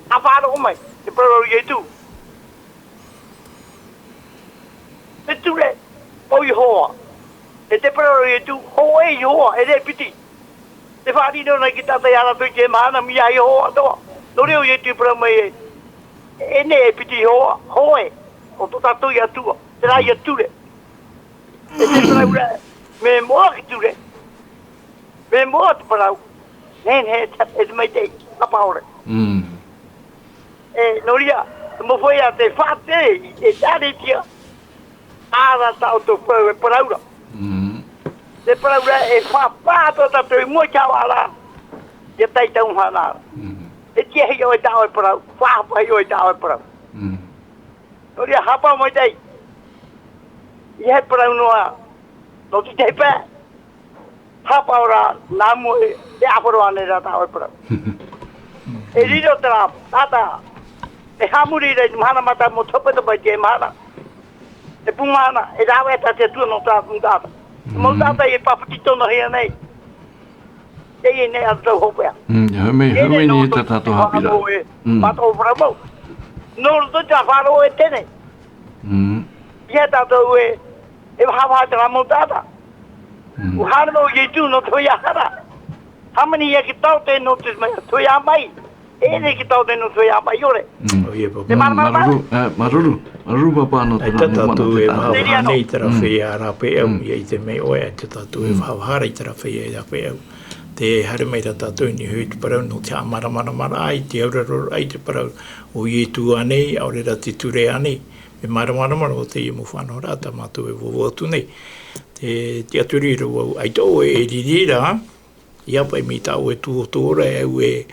ʻa faʻaroʻo mai, te parau ra ʻo Ietu. Te ture, ʻo Iehova. E te parau ra ʻo Ietu, hōʻē Iehova, e rē piti. Tē faʻariro nei te taʻata ia rātou i te mahana, mea Iehova atoʻa. Nō reira ʻo Ietu i parau mai ē, e nehenehe e piti Iehova, hōʻē, ʻo tō tātou ia Atua, terā ia ture. E te parau ra, mea moʻa te ture. Mea moʻa te parau. Nehenehe e te, e te maitaʻi, hapa ʻore. Mm. E, nō reira, te mau feiā te faʻatere, e te ʻāretia, ʻāretia tā ʻoutou parau e parau ra. Mm. Te parau ra, e faʻapaʻo atoʻa tātou i mua i te haʻavā ra, ʻia tae i te mau mahana ra. Mm. E tiʻahia ʻoe i tā ʻoe parau, faʻahapa ʻoe i tā ʻoe parau. Mm. Nō reira, hapa maitaʻi. ʻEiaha e parau noa, nō te tahi pae. Hapa ʻore, nā mua e, e ʻāfaʻi ānei rā tā ʻoe parau. E riro terā, taʻata. E haʻamori ra i te mahana mātāmua, topetope i te mahana. E pū mahana, e rave tā te Atua nō tā mau taʻata. Mau taʻata e pāpetitonohia nei. Teie nei ā tātou hopeʻa. Mm, e hoʻi mai, e hoʻi mai nei tā tātou haʻapiʻiraʻa. Mm. Mātou parau mau. Nō roto i te faʻaroʻo e teie nei. Mm. ʻEiaha tātou e, e vahavaha terā mau taʻata. Mm. ʻUa haere mai ʻo Ietu nō te feiā hara. Hāmani ïa i te taote nō te mea, te feiā maʻi. E ʻere i te taote nō te feiā maʻi ʻore. Mm. ʻOia, pāpā. Te māramarama. Māuruuru, e, māuruuru, māuruuru pāpā nō terā mau manaʻo. Te taʻata tū e vahavaha nei terā feiā rāpaeʻau, mm, ʻia ʻite mai ʻoe, ʻaita tātou e, mm, vahavaha ra i terā feiā rāpaeʻau. Tē haere mai ra tātou i niʻa i te parau nō te haʻamāramaramaraʻa i te auraro i te parau o Ietu ānei, ʻaore rā te ture ānei. Mea māramarama roa teie mau faʻanahoraʻa tā mātou e vauvau atu nei. Te, te tiʻaturi roa au, ʻaita ʻoe e riri ra, ʻia paʻi mai tā ʻoe tuotuora e au e,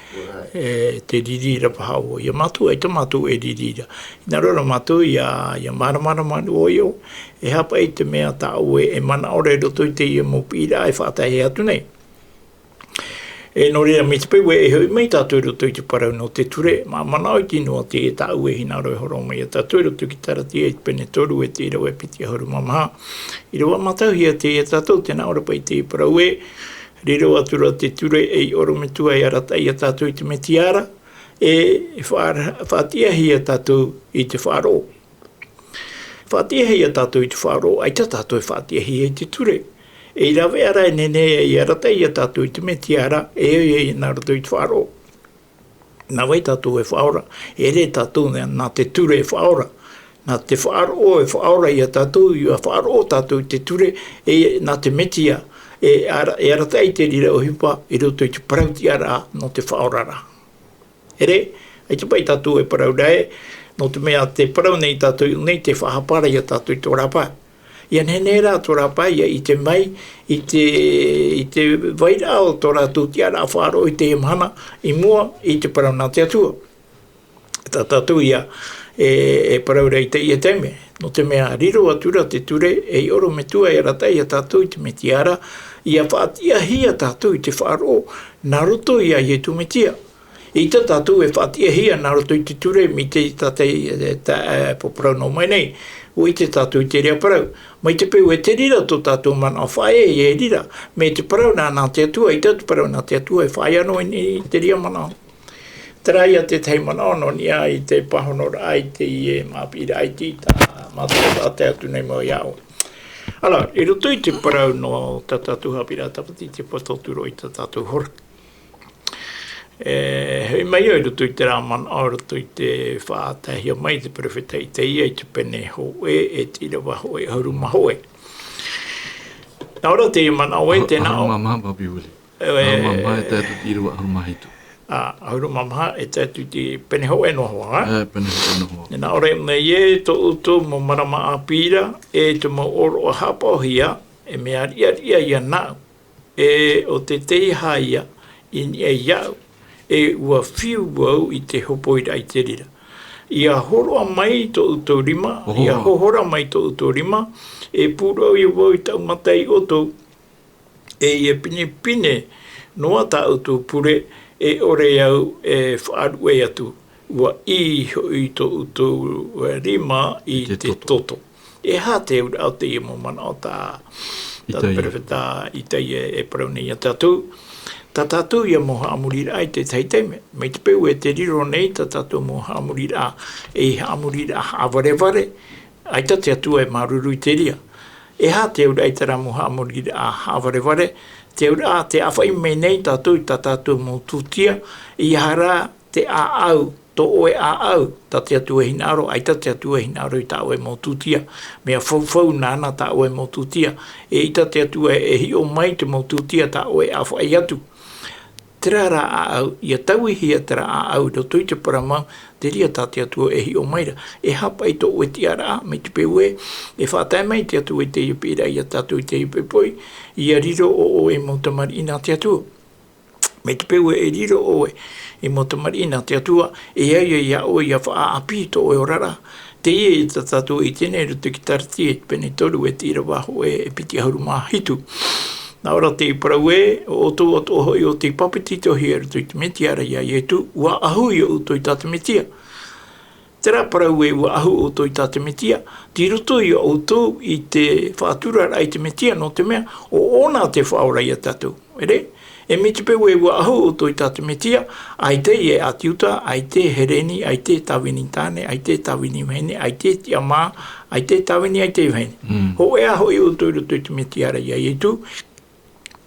e te riri ra paha ʻoe. ʻIa mātou, ʻaita mātou e riri ra. Hinaʻaro rā mātou ʻia, ʻia māramarama roa ʻoe, e aha paʻi te mea tā ʻoe e manaʻo ra i roto i teie mau piʻiraʻa e faʻatae atu nei. E nō reira, mai te peu e hoʻi mai tātou i roto i te parau nō te ture, mea manaʻo iti noa te tāʻu e hinaʻaro e hōroʻa mai ia tātou i roto i te Karatia i te pene toru e te ʻīrava e piti ʻahuru mā maha. ʻĪrava mātauhia teie ia tātou, tē nā ʻō ra paʻi te parau ē, riro atu ra te ture ei ʻorometua e arataʻi ia tātou i te Mesia ra, e faʻa-, faʻatiʻahia tātou i te faʻaroʻo. Faʻatiʻahia tātou i te faʻaroʻo, ʻaita tātou e faʻatiʻahia i te ture. E rave ra e nehenehe e arataʻi ia tātou i te Mesia ra, e ʻoia nā roto i te faʻaroʻo. Nā vai tātou e faʻaora, e ʻere tātou nā, nā te ture e faʻaora. Nā te faʻaroʻo e faʻaora ia tātou, ʻia faʻaroʻo tātou i te ture, e nā te Mesia, e ara-, e arataʻi te reira ʻohipa, i roto i te parau tiʻaraʻa nō te faʻaoraraʻa. ʻEre, ʻaita paʻi tātou e parau ra ē, nō te mea tē parau nei tātou i ʻō nei tē faʻahapa ra ia tātou i tō rāpae. ʻIa nehenehe rā tō rāpae ʻia ʻite mai i te, i te vairaʻa o tō rātou tiʻaraʻa faʻaroʻo i teie mahana i mua i te parau nā te Atua. Tā tātou ïa e, e parau ra i teie taime. Nō te mea riro atu ra te ture ei ʻorometua e arataʻi ia tātou i te Mesia ra, ʻia faʻatiʻahia tātou i te faʻaroʻo nā roto ia Ietu Mesia. ʻAita tātou e faʻatiʻahia nā roto i te ture, mai te tātaʻi, e, tā, e, parau noa mai nei, ʻua ʻite tātou i te reira parau. Mai te peu e te reira tō tātou manaʻo faʻaea e reira, mai te parau nā, nā te Atua, ʻaita te parau nā te Atua e faʻaea noa i, i te reira manaʻo. Terā ïa te tahi manaʻo nō niʻa i te pāhonoraʻa i teie mau piʻiraʻa iti tā mātou e tae atu nei mau iāʻu. Alors, i roto i te parau nō tā tātou haʻapiʻiraʻa Tāpati, te patoʻi tū roa i tā tātou hora. E, hoʻi mai au i roto i terā manaʻo, i roto i te faʻataehia mai te perofeta Itaia i te pene hōʻē, e te ʻīrava hōʻē ʻahuru mā hōʻē. Nā ʻō ra te manaʻo ē, tē nā ʻō. ʻAhuru mā maha, Papi Willie. E, ʻahuru mā maha, e tae atu i te ʻīrava ʻahuru mā hitu. ʻĀ, ʻahuru mā maha, e tae atu i te pene hōʻē noa hoʻi, ā? E, pene hōʻē noa hoʻi. E nā ʻō ra nei ē, tō ʻoutou mau marama ʻāpī ra, e te mau ʻōroʻa haʻapaʻohia, e mea riʻariʻa ïa nāʻu. E ʻo te tahi ïa i niʻa iāʻu, e ʻua fiu au i te hopoiraʻa i te reira. ʻIa hōroʻa mai tō ʻoutou rima, ʻia hohora mai tō ʻoutou rima, e pūroro ïa vau i taʻu mata ia ʻoutou, e ʻia pinepine noa tā ʻoutou pure, e ʻore au e faʻaruʻe atu. ʻUa ʻī hoʻi tō ʻoutou rima i te toto. E aha te auraʻa o teie mau manaʻo tā, tā te perofeta Itaia e parau nei ia tātou? Tā tātou ïa mau haʻamoriraʻa i te tahi taime. Mai te peu e te riro nei tā tātou mau haʻamoriraʻa, ei haʻamoriraʻa haʻavarevare, ʻaita te Atua e māuruuru i te reira. E aha te auraʻa i terā mau haʻamoriraʻa haʻavarevare? Te auraʻa, tē ʻāfaʻi mai nei tātou i tā tātou mau tūtia, ʻeiaha rā te ʻāʻau, tō ʻoe ʻāʻau, tā te Atua e hinaʻaro, ʻaita te Atua e hinaʻaro i tā ʻoe mau tūtia. Mea faufau nāna tā ʻoe mau tūtia. ʻEita te Atua e hiʻo mai te mau tūtia tā ʻoe e ʻāfaʻi atu. Terā rā ʻāʻau, ʻia tauihia terā ʻāʻau i roto i te parau mau, te reira tā te Atua e hiʻo mai ra. E hāpaʻi tō ʻoe tiʻaraʻa, mai te peu ē, e faʻatae mai te Atua i teie piʻiraʻa ia tātou i teie poʻipoʻi, ʻia riro ʻo ʻoe ei mau tamariʻi nā te Atua. Mai te peu ē e riro ʻoe ei mau tamariʻi nā te Atua, e au ia ʻoe ʻia faʻaʻāpī tō ʻoe oraraʻa. Teie tā tātou e ʻite nei i roto i te Kalatia i te pene toru e te ʻīrava hōʻē e piti ʻahuru mā hitu. Nā ʻō ra te parau ē, ʻo ʻoutou atoʻa hoʻi ʻo tei papetitohia i roto i te Metia ra ia Ietu, ʻua ʻahu ia ʻoutou i tā te Metia. Terā parau ē ʻua ʻahu ʻoutou i tā te Metia, tei roto ia ʻoutou i te faʻaturaraʻa i te Metia, nō te mea, ʻo ʻōna te Faʻaora ia tātou. ʻEre, e mai te peu ē ʻua ʻahu ʻoutou i tā te Metia, ʻaita e ʻāti Iuta, ʻaita e Hereni, ʻaita e tāvini tāne, ʻaita e tāvini vahine, ʻaita e tiʻamā, ʻaita e tāvini, ʻaita e vahine. Mm. Hōʻē ā hoʻi ʻoutou i roto i te Metia ra ia Ietu,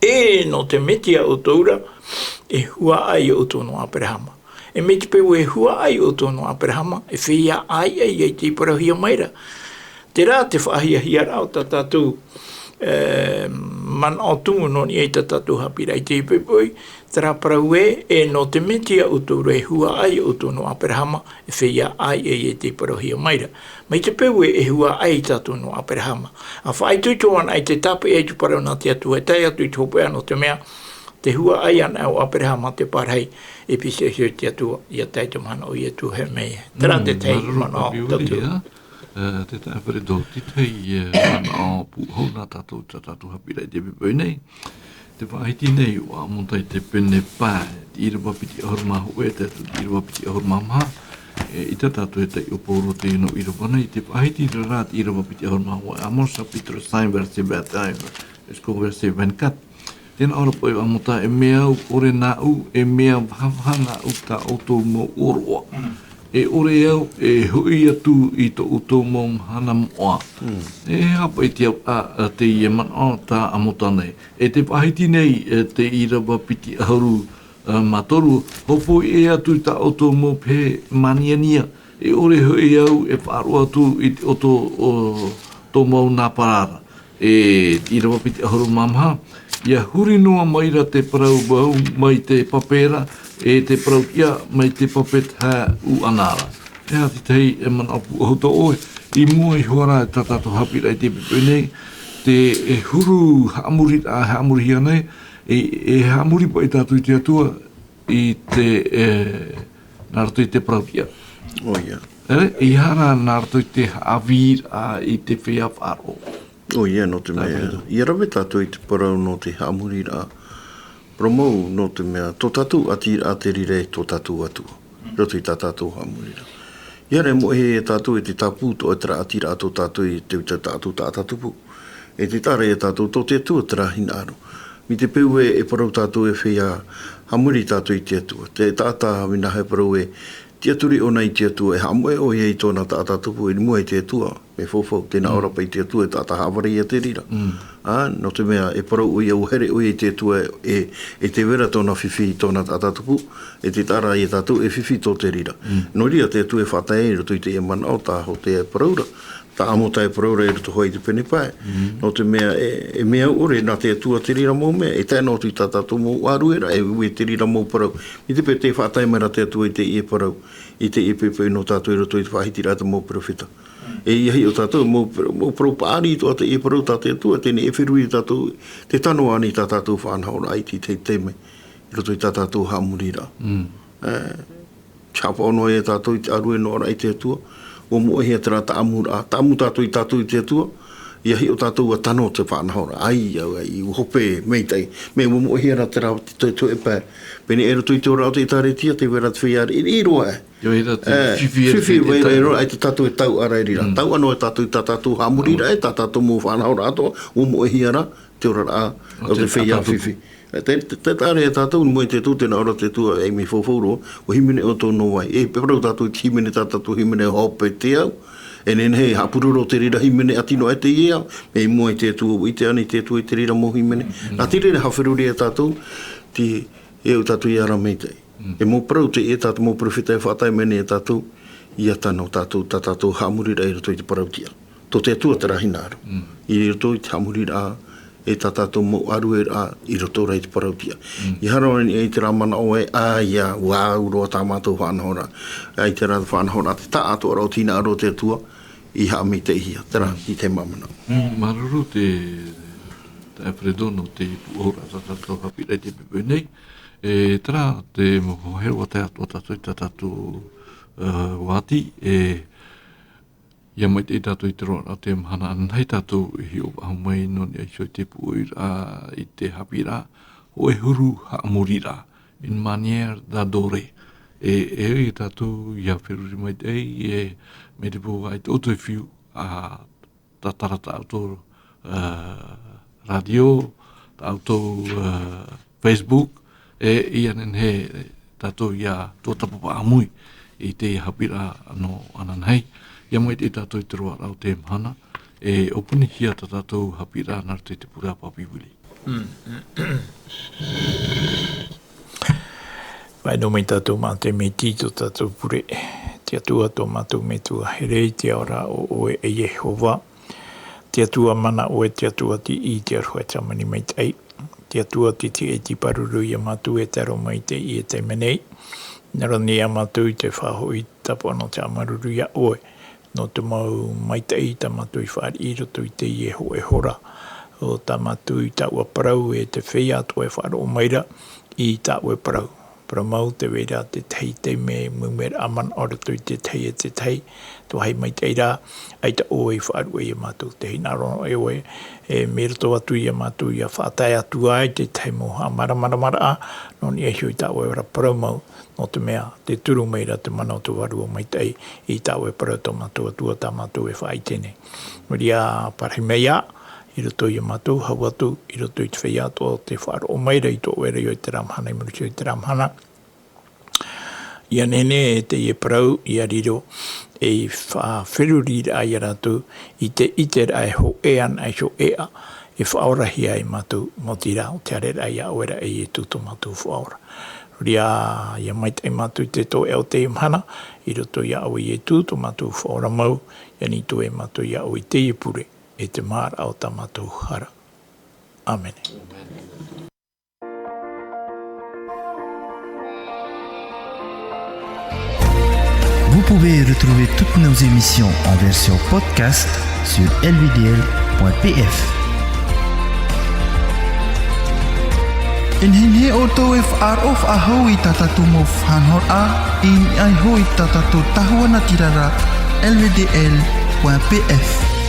e nō te Metia ʻoutou ra, e huaʻai ʻoutou nō Aperahama. E mai te peu e huaʻai ʻoutou nō Aperahama, e feiā ʻāiʻa ia i te parauhia mai ra. Terā te faʻahiahiaraʻa o tā tātou, e, manaʻo tumu nō niʻa i tā tātou haʻapiʻiraʻa i teie poʻipoʻi, terā parau ē, e nō te Metia ʻoutou ra e huaʻai ʻoutou nō Aperahama, e feiā ʻāiʻa ia i te parauhia mai ra. Mai te peu ē e huaʻai tātou nō Aperahama. ʻA faʻaitoito anaʻe i te tāpeʻa i te parau nā te Atua, e tae atu i te hopeʻa nō te mea, te huaʻai anaʻe o Aperahama te parahi, e pīhaʻi iho i te Atua, ʻia tae i te mahana o Ietu e mea. Terā te tahi manaʻo tātou. E, te tahi fare tō, te tahi, e, manaʻo pūʻohu nā tātou, tā tātou haʻapiʻiraʻa i teie poʻipoʻi nei. Te faʻahiti nei, ʻua ʻamuta i te pene pae, te ʻīrava piti ʻahuru mā hōʻē, te ʻīrava piti ʻahuru mā maha, e, ʻaita tātou e taiʻo pauroa i teie nō ʻīrava nei, te faʻahiti ra rā te ʻīrava piti ʻahuru mā hōʻē, Amos chapitre cinq, verset vingt et un, jusqu'au verset vingt-quatre. Tē nā ʻō ra paʻi ʻo Amota, e mea au, ʻore nāʻu, e mea vahavaha nāʻu tā ʻoutou mau ʻōroʻa. Mm. E ʻore au, e hoʻi atu i tō ʻoutou mau mahana moʻa. Mm. E hāpaʻi te au, a, a, teie manaʻo tā Amota nei. E te faʻahiti nei, e te ʻīrava piti ʻahuru, e, mā toru, hopoiʻa atu i tā ʻoutou mau pehe māniania, e ʻore hoʻi au e faʻaroʻo atu i te ʻoto o tō mau nāpara ra. E te ʻīrava piti ʻahuru mā maha, ʻia huri noa mai ra te parau mau mai te pape ra, e te parau tiʻa mai te pape tahaʻu ʻana ra. E aha te tahi e manaʻo pūʻohu tō ʻoe, i mua iho ā ra i tā tātou haʻapiʻiraʻa i teie poʻipoʻi nei, te, e huru haʻamoriraʻa, haʻamorihia nei, e, e haʻamori paʻi tātou i te Atua, i te, e, nā roto i te parau tiʻa. ʻOia. E, ʻeiaha rā nā roto i te haʻavīraʻa i te feiā faʻaroʻo. ʻOia, nō te mea, ʻia rave tātou i te parau nō te haʻamoriraʻa. Parau mau, nō te mea, tō tātou ʻatiraʻa te reira e tō tātou Atua. Roto i tā tātou haʻamoriraʻa. ʻIa haere e moʻehia tātou e te tāpū tō ʻoe terā ʻatiraʻa tō tātou i te, te tātou taʻata tupu. E te taʻa ra ia tātou, tō te Atua terā hinaʻaro. Mai te peu ē, e parau tātou e feiā haʻamori tātou i te Atua. Te taʻata vinaha e parau ē, tiʻaturi ʻōna i te Atua, e haʻamoʻe ʻoia i tōna taʻata tupu i mua i te Atua. Mea faufaʻa, tē nā ʻō ra paʻi te Atua, e taʻata haʻavare ia te reira. Mm. Ā, nō te mea, e parau ʻoia, ʻua haere ʻoia i te Atua, e, e tē vai ra tōna fifi i tōna taʻata tupu, e te taʻa ra ia tātou e fifi tō te reira. Mm. Nō reira te Atua e faʻatae i roto i teie manaʻo tā Hōsea e parau ra, tā Amota e parau ra i roto hoʻi i te pene pae. Mm. Nō te mea, e, e mea au ʻore, nā te Atua te reira mau mea, e tae noa atu i tā tātou mau ʻārueraʻa, e, e te reira mau parau. Mai te peu tē faʻatae mai ra te Atua i teie parau, i teie poʻipoʻi nō tātou i roto i te faʻahitiraʻa a te mau perofeta. E ʻia hiʻo tātou, mau, mau parau paʻari atoʻa teie parau tā te Atua, teie nei e feruri tātou, tē tano ānei tā tātou faʻanahoraʻa i te, te, te mea, i roto i tā tātou haʻamoriraʻa. Mm. E, te haʻapaʻo noa ia tātou i te ʻārue noa ra i te Atua, ʻua moʻehia terā taʻamuraʻa, taʻamu tātou ia tātou i te Atua, ʻia hiʻo tātou ʻua tano te faʻanahoraʻa, ʻaita, ʻaita, ʻua hope, maitaʻi, mea ʻua moʻehia ra terā te, te, te, e pae. Pēnei i roto i te oraraʻa o te ʻĒtārētia, tē vai ra te feiā riʻiriʻi roa, e. ʻIa ora te, e, fifi, fifi, e vai ra, e ora, ʻaita tātou e tauʻa ra i reira. Mm. Tauʻa noa tātou i tā tātou haʻamoriraʻa, e tā tātou mau faʻanahoraʻa atoʻa, ʻua moʻehia ra te oraraʻa o te feiā fifi. E te, te, te taʻa ra ia tātou, i mua i te Atua, tē nā ʻō ra te Atua, e mea faufaʻa roa, ʻua hīmene ʻoutou nō vai. E parau tātou i te hīmene, tā tātou hīmene hope te au. E nehenehe e haʻapuroro te reira hīmene ʻati noa aʻe teie ao, mea i mua i te Atua, ʻua ʻite ānei te Atua i te reira mau hīmene. Mm. Nā te reira haʻaferuri ia tātou, te, e au tātou ʻia ara maitaʻi. Mm. E mau parau teie tā te mau perofeta e faʻatae mai nei ia tātou, ʻia tano tātou, tā tātou haʻamoriraʻa i roto i te parau tiʻa. Tō te Atua terā hinaʻaro. Mm. I roto i te haʻamoriraʻa, e tā tātou mau ʻārueraʻa i roto rā i te parau-tiʻa. Mm. ʻIa haere mai i terā manaʻo ē, ʻaita, ʻua au roa tā mātou faʻanahoraʻa. ʻAita rā faʻanahoraʻa te taʻatoʻaraʻa o te hinaʻaro o te Atua, i haʻamaitaʻihia. Terā, mm, i te manaʻo. Mm, māuruuru te, te Alfredo nō te pūʻohuraʻa tā tātou haʻapiʻiraʻa i te poʻipoʻi nei. E, terā te mau hoa here ʻua tae atu ā tātou i tā tātou, e, uāti, e, ʻia maitaʻi tātou i te roaraʻa o te mahana ānānahi tātou i hiʻo faʻahou mai nō niʻa iho i te pūʻohuraʻa i te haʻapiʻiraʻa, hōʻē huru haʻamoriraʻa, une manière d'adorer. E, e ʻoia tātou ʻia feruri maitaʻi, e, mai te peu ʻaita ʻoutou e fiu, ʻa tātara tā ʻoutou, e, rātio, tā ʻoutou, e, Facebook, e ʻia nehenehe tātou ʻia tuatāpapa ʻāmui i te haʻapiʻiraʻa nō ānānahi. ʻIa maitaʻi tātou i te roaraʻa o te mahana, e ʻōpunihia tā tātou haʻapiʻiraʻa nā roto i te pure pāpī vili. Mm. Faʻaʻino mai tātou mā te Mēti tō tātou pure. Te Atua tō mātou Metua here, i te ao ra ʻo ʻoe e Iehova. Te Atua mana ʻoe, te Atua tiʻi, te Aroha e hāmani maitaʻi. Te Atua titiʻaitiʻa pāruru ia mātou e tae roa mai i teie taime nei. Nā roto nei ia mātou i te faʻahoʻi, tāpaʻo nō te haʻamāuruuru ia ʻoe. Nō te mau maitaʻi tā mātou i fāriʻi i roto i teie hōʻē hora. ʻO tā mātou i taua parau e te feiā atoʻa e faʻaroʻo mai ra i taua parau. Parau mau tē vai ra te tahi taime mau meraʻa manaʻo i roto i te tahi e te tahi. Tō hai maitaʻi ra, ʻaita ʻoe i faʻaruʻe ia mātou. Te hinaʻaro ʻoe, e, mai roto atu ia mātou ʻia faʻatae atu ai te tahi mau haʻamāramaramaraʻa, nō niʻa iho i taua ra parau mau, nō te mea, tē turu mai ra te mana o te Vārua Maitaʻi i taua parau tō mātou Atua tā mātou e faʻaʻite nei. Nō reira, parahi mai ā, i roto ia mātou, hau atu, i roto i te feiā atoʻa tē faʻaroʻo mai ra i tō ʻoe ra i terā mahana, i muri iho i terā mahana. ʻIa nehenehe teie parau, ʻia riro, ei faʻaferuriraʻa ia rātou, i te ʻiteraʻa e hōʻē ana, e hōʻē ā, e faʻaorahia ai mātou, maoti rā, ʻo te haereraʻa ia ʻoe ra e Ietu tō mātou Faʻaora. Nō reira, ʻia maitaʻi mātou i te toeʻa o teie mahana, i roto ia ʻoe Ietu tō mātou Faʻaora mau, ʻia nītō e mātou ia ʻoe i teie pure, e te māraʻa o tā mātou hara. ʻĀmene. Vous pouvez retrouver toutes nos émissions en version podcast sur L V D L point P F. E nehenehe ʻoutou e faʻaroʻo faʻahou i tā tātou mau faʻanahoraʻa, i niʻa iho i tā tātou tahua natirara, L V D L point P F.